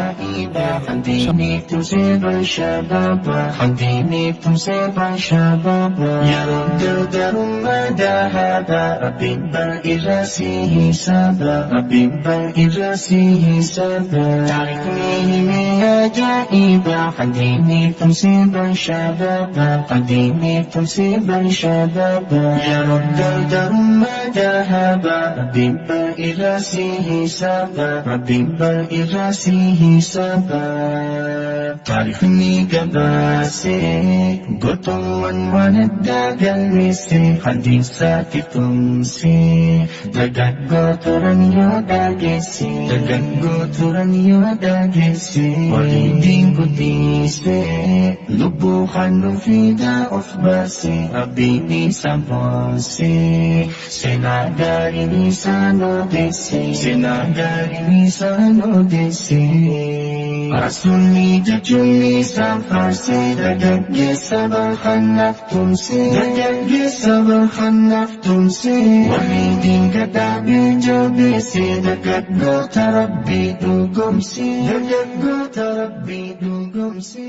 خديني تمسيبا شبابا يرد درما دهابا ربي بر سابا ربي بر سابا تعرفني من عجائبا خديني تمسيبا شبابا خديني تمسيبا شبابا يرد درما دهابا ربي بر سابا ربي بر سابا تعرفني قباسي قطوان وندى قلبي حديثاتي تمسي دقق ترن يوداجسي دقق ترن يوداجسي وليدين قديسي لبو خنو في دا أفباسي ربي نيسا بوسي سناداري نيسا نوديسي سناداري نيسا نوديسي. dandeesse. Rasuulli jechuun isaan faarse dargaggeessa barfannaaf tumse. Dargaggeessa barfannaaf tumse. Warri diinga dhaabee jabeesse dargaggoota rabbii dhugoomse. Dargaggoota rabbii dhugoomse.